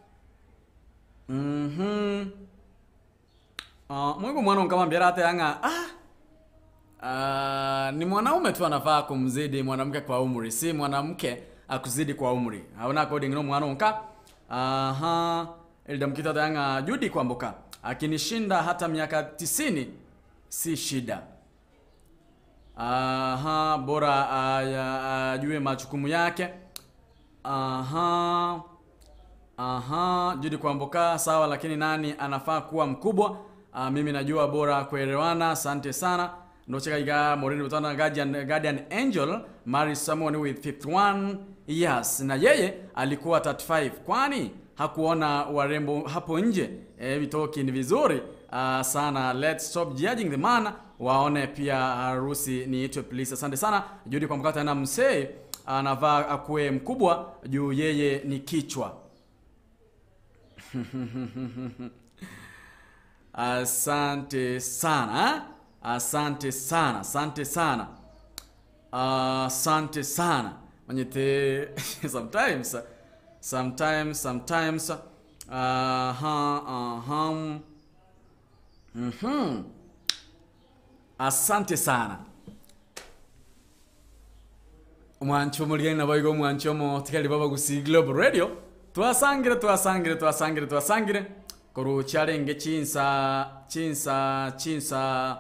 mhm. Ah, moigo omwana onkabambia arateba ng'a ah, ah, ni mwanaume tu anafaa kumzidi mwanamke kwa umri, si mwanamke akuzidi kwa umri. Abwo na according na omwana onka. Aha, Elda Mukito ateba ng'a Judy Kwamboka akinishinda hata miaka tisini si shida. Aha, bora aya ajue majukumu yake. Aha. Aha, Judy Kwamboka sawa, lakini nani anafaa kuwa mkubwa? Ah, mimi najua bora kuelewana. Asante sana. Ndocheka iga Maureen Butana Guardian, Guardian Angel marry someone with 51 years na yeye alikuwa 35 kwani hakuona warembo hapo nje. E, vitoki ni vizuri ah, sana. Let's stop judging the man, waone pia harusi niitwe please. Asante sana Judy Kwamboka na msee anavaa akuwe mkubwa juu yeye ni kichwa. Asante sana eh? Asante sana, asante sana, asante sana manyete sometimes sometimes sometimes aha aha mhm asante sana omwanchi omorigani nabo igo omwanchi omotigari bwa Abagusii Global Radio twasangire twasangire twasangire twasangire korwa chiarenge chinsa chinsa chinsa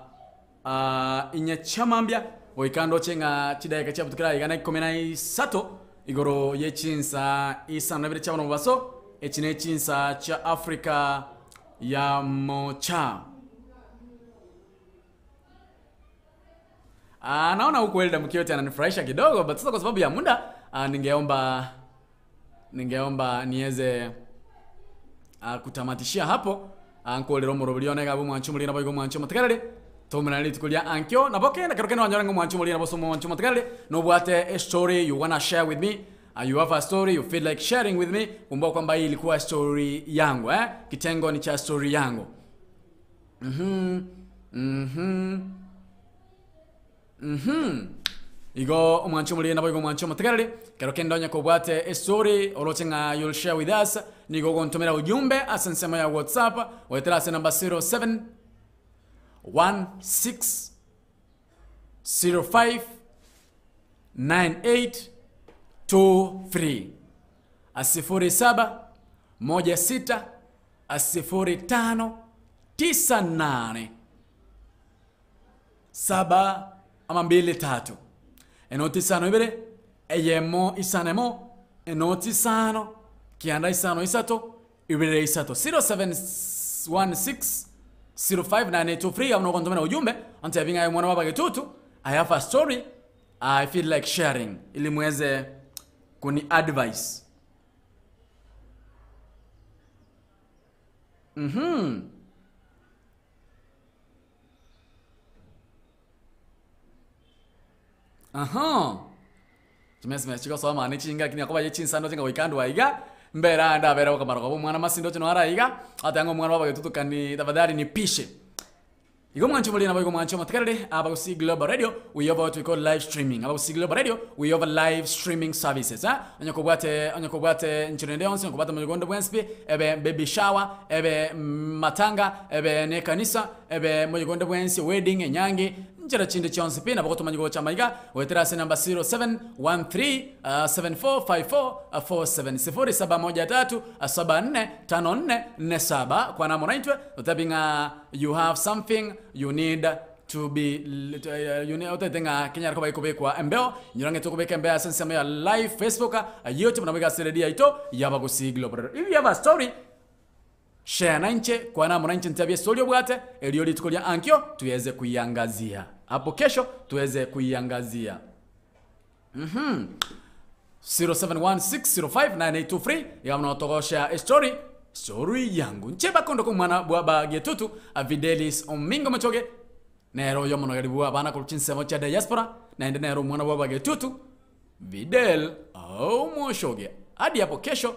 ah, inye chiamambia goika ndoche ng'a chidakika chiabutukera iga na ikomi na isato igoro ye chinsa isano na ibere chia bono mobaso echi ne chinsa chia Africa ya mocha. Ah, naona huku Elda Mkioti ananifurahisha kidogo but sasa kwa sababu ya muda ah, ningeomba ningeomba niweze ah, kutamatishia hapo ah, nkorera omorobori one iga omwanchi omoriri nabo iga omwanchi omotegereri tomerane rituko ria ankio nabo kende kero kende wanyora ng'a omwanchi omoriri nabo ase omwanchi omotegereri nobwate a story you wanna share with me uh, you have a story you feel like sharing with me kumbuka kwamba hii ilikuwa story yangu eh? Kitengo ni cha story yangu. Mhm. Mhm. Mhm. Igo omwanchi omoriri nabo igo omwanchi omotegereri kero kende onye kobwate estory oroche ng'a you'll share with us nigo ogontomera ujumbe ase ensemo ya WhatsApp goetera ase number 07 16 05 98 23 07 16 05 98 saba ama mbili tatu enoti isano ibere eyemo isano emo enoti isano kianda isano isato ibere isato 0716 059823 abo nogontomera ujumbe ontebi ng'a omwana wa Bagetutu I have a story I feel like sharing ili muweze kuni advice. Mhm. Aha. Chimesime chigosoma ne chinga lakini akoba ye chinsando chinga goika andwa iga mbera ande abere okamara koba omwana masindo chino ara iga atanga omwana wabagetutu kani tafadhali nipishe. Igo mwancho mulina nabo igo mwancho motekerere Abagusii Global Radio we have what we call live streaming. Abagusii Global Radio we have live streaming services. Eh? Onye kobwate onye kobwate nchero ende yonsi onye kobwate omonyegondo bwensi ebe baby shower ebe matanga ebe ne kanisa ebe monyegondo bwensi wedding enyangi nchero chinde chionsi pi nabo gotomanya gocha maiga goetera ase number 0713 7454 47 0713 7454 47 kwa namo naintwe otabi ng'a you have something you need to be you need otete ng'a kenyara koba gekobekwa embeo nyora ng'e tokobeka embeo ase ensemo ya live Facebook YouTube nabo iga ase radio yaito ya Abagusii Global Radio. If you have a story share nainche kwana amo nainche ntabie story obwate erio rituko ria ankio tuweze kuiangazia hapo kesho tuweze kuiangazia. Mhm. 0716059823 iga bono togoshare estory story yangu nche bakondo ko omwana bwa bagetutu Videlis Omingo Mochoge nere oyo omonogeri bwa abana korwa chinsemo chia diaspora naende nere omwana bwa bagetutu. Fidel Omoshoge. Hadi hapo kesho,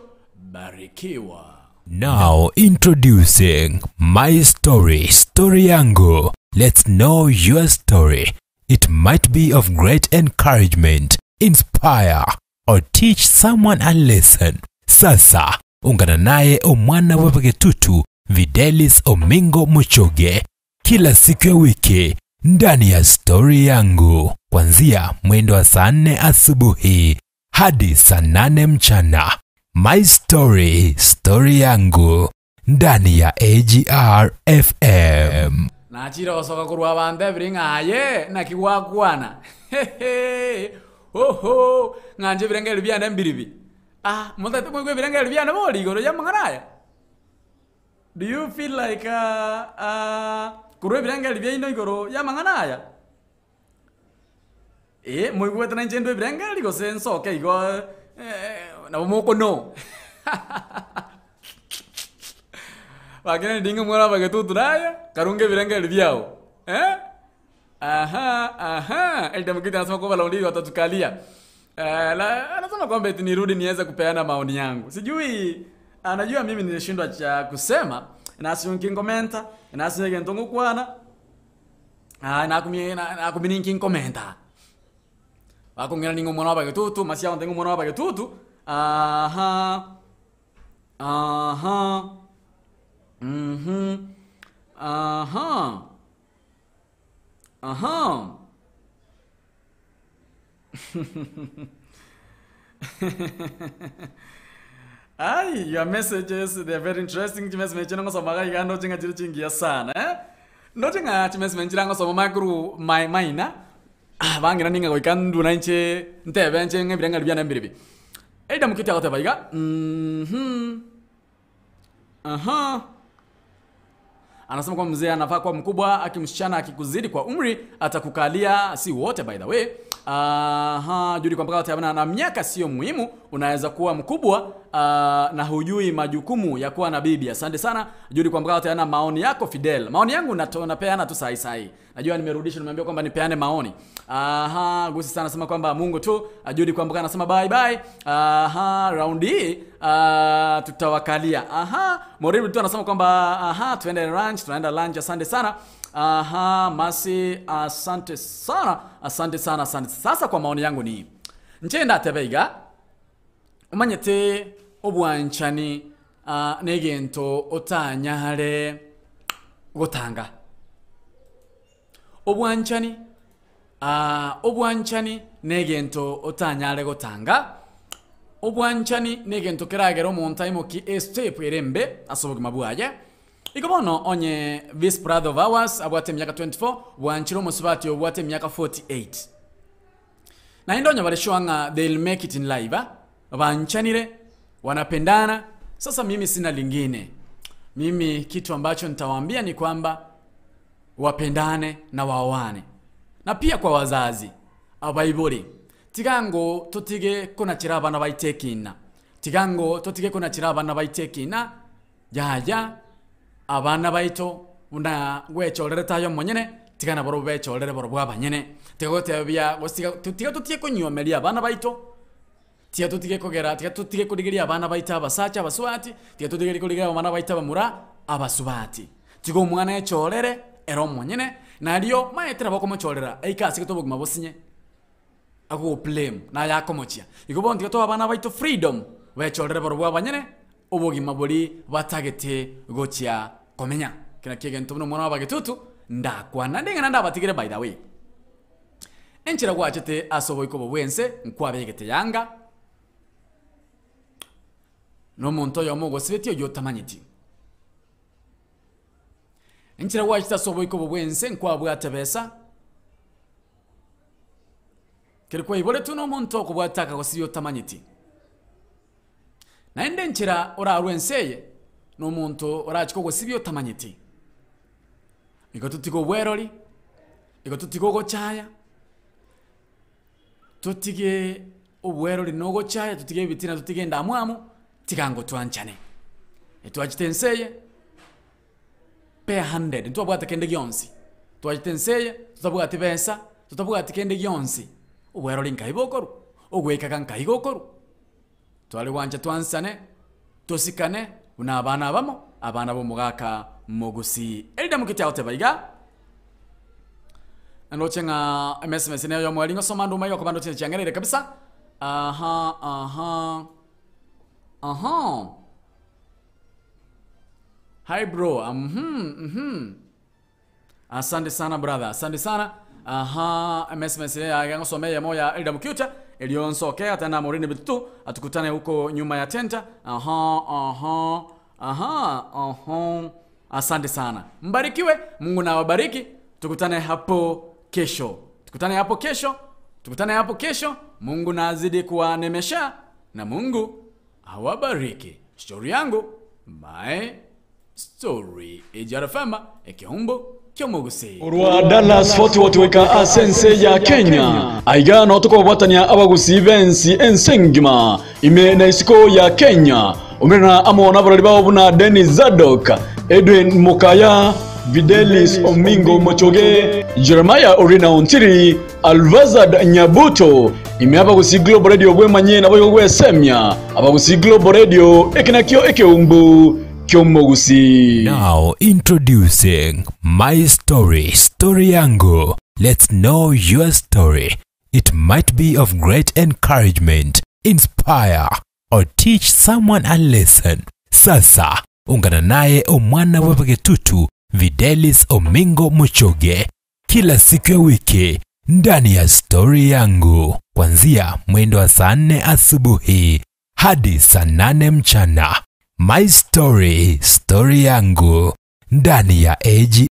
barikiwa. Now introducing My Story, Story Yangu. Let's know your story. It might be of great encouragement, inspire, or teach someone a lesson. Sasa ungana naye omwana wa Pagetutu Videlis Omingo Muchoge kila siku ya wiki ndani ya Story Yangu kuanzia mwendo wa saa 4 asubuhi hadi saa 8 mchana. My Story, Story Yangu ndani ya AGR FM. Nachire gosoka korwa abanto ebere ng'aye naki gwakwana oho ng'anche ebirengeri biane mbiribi ah motagete koigwa ebirengeri biane bori igoro ya amang'ana aya do you feel like uh, uh, korwa ebirengeri biaino igoro ya amang'ana aya eh moigwete nainche ndwe ebirengeri gose nsoke igo eh, nabo mokono Lakini ndinga mwana bagetutu naye karunge ebirengeri biao eh? Aha, aha. Elda Mukiti anasema kwamba laundi watatukalia. Eh, la, anasema kwamba eti nirudi niweze kupeana maoni yangu. Sijui anajua mimi nilishindwa cha kusema na siunkinkomenta na sinyegentongo Ah, nakumi nakumi ninkinkomenta. Bakongera ningo mwana bagetutu, masia ontengo mwana bagetutu. Aha. Aha. Mhm. Aha. Aha. Ai, your messages, they're very interesting. Chimessage chinango somaga iga ndo chinga chiri chingiya sana, eh? Ndo chinga chimessage chirango soma makuru mai maina. Ah, bangira ninga goika nduna inche ntebe nche ng'ebire ng'ali byana mbiribi. Elda mukiti agoteba iga. Mhm. Aha. Anasema kwamba mzee anafaa kuwa mkubwa, aki msichana akikuzidi kwa umri atakukalia, si wote by the way. Aha, Judi kwa mpaka na, na miaka sio muhimu, unaweza kuwa mkubwa na hujui majukumu ya kuwa na bibi. Asante sana Judi kwa mpaka na maoni yako Fidel. Maoni yangu nato, napeana tu sahi sahi. Najua nimerudisha, nimeambia kwamba nipeane maoni. Aha, Gusi sana anasema kwamba Mungu tu. Judi kwa mpaka anasema bye bye. Aha, round hii tutawakalia. Aha, Moribu tu anasema kwamba aha, tuende lunch, tunaenda lunch. Asante sana. Aha, Masi, asante sana, asante sana, asante. Sasa kwa maoni yangu ni nchenda tebeiga umanyete obwanchani negento otanyare gotanga obwanchani obwanchani negento otanyare gotanga obwanchani negento keragera omonto aimoki estep erembe ase obogima bwaye igo bono onye this brother of ours abwate emiaka 24 bwanchire omosubati obwate emiaka 48 naende onye bare sure ng'a they'll make it in life ah? Banchanire wanapendana. Sasa mimi sina lingine, mimi kitu ambacho nitawaambia ni kwamba wapendane na waoane, na pia kwa wazazi abaibori tigango totige konachira abana baitekina tigango totige konachira abana baitekina yaya abana baito buna gwechorere tayo monyene tigana boro bechorere boro bwa banyene tiga gotebia gosiga tiga totige konyomeria abana baito tiga totige kogera tiga totige korigeria abana baito abasacha abasubati tiga totige korigeria abana baito abamura abasubati tiga omwana echorere ere omonyene nario maetera bakomochorera eika ase gete obogima bosinye agoblame naye akomochia igo bono tiga toa abana baito freedom bechorere boro bwa banyene obogima bori batagete gochia komenya kina kiegento buna omwana wa bagetutu ndakwana nding'ana ndabatigire by the way enchera gwachete ase oboiko obo bwense nkwabegete yanga na omonto oyomo ogosibeti oywo otamanyeti enchera gwachete ase oboiko obo bwense nkwabwate besa keri kwaiboretwe na omonto okobwate akagosibia otamanyeti naende enchera orarwe ense eye na omonto orachike ogosibia otamanyeti igo totige obwerori igo totige ogochaya totige obwerori na ogochaya totige ebitina totige endamwamu tigango twanchane etwachete ense eye barehanded ntwabwate kende gionsi twachete ense eye totabwati besa totabwati kende gionsi obwerori nkai bokorwa. Ogwekaga nkai gokorwa? Tware gwancha twansane, tosikane buna abana abamo, abana b'omogaka mogusii. Elder Mukiti agoteba iga, Ndoche ng'a emesimesi neye y'omweri ngosoma nduma iga okoba ndoche chiang'ereire kabisa. Aha, aha, aha. Hi bro, mhm, mhm. Asante sana brother, asante sana. Aha, emesimesi neye ngosoma eyemo ya Elder Mukiuta erio nsoke ata na Maureen Bitutu atukutane huko nyuma ya tenta. Aha, aha, aha, aha. Asante sana, mbarikiwe. Mungu na awabariki. Tukutane hapo kesho, tukutane hapo kesho, tukutane hapo kesho. Mungu na azidi kuwanemesha na Mungu awabariki. Stori yangu my story ejarafema ekiombo kyomugusi Orwa Dallas Fort Worth weka asense ya Kenya aiga no tukobwatania abagusi bensi ensengima ime na isiko ya Kenya omerana amo n'abarori babo buna Denis Zadok Edwin Mukaya Videlis Omingo Mochoge Jeremiah Orina Ontiri Alvazad Nyabuto ime abagusi Global Radio bwemanye nabo yogwesemya abagusi Global Radio ekinakio ekeumbu kyomugusi. Now introducing My Story, Story Yangu. Let's know your story. It might be of great encouragement, inspire, or teach someone a lesson. Sasa ungana naye omwana wa Paketutu Videlis Omingo Muchoge kila siku ya wiki ndani ya Story Yangu kuanzia mwendo wa saa 4 asubuhi hadi saa 8 mchana. My Story, Story Yangu ndani ya AGR.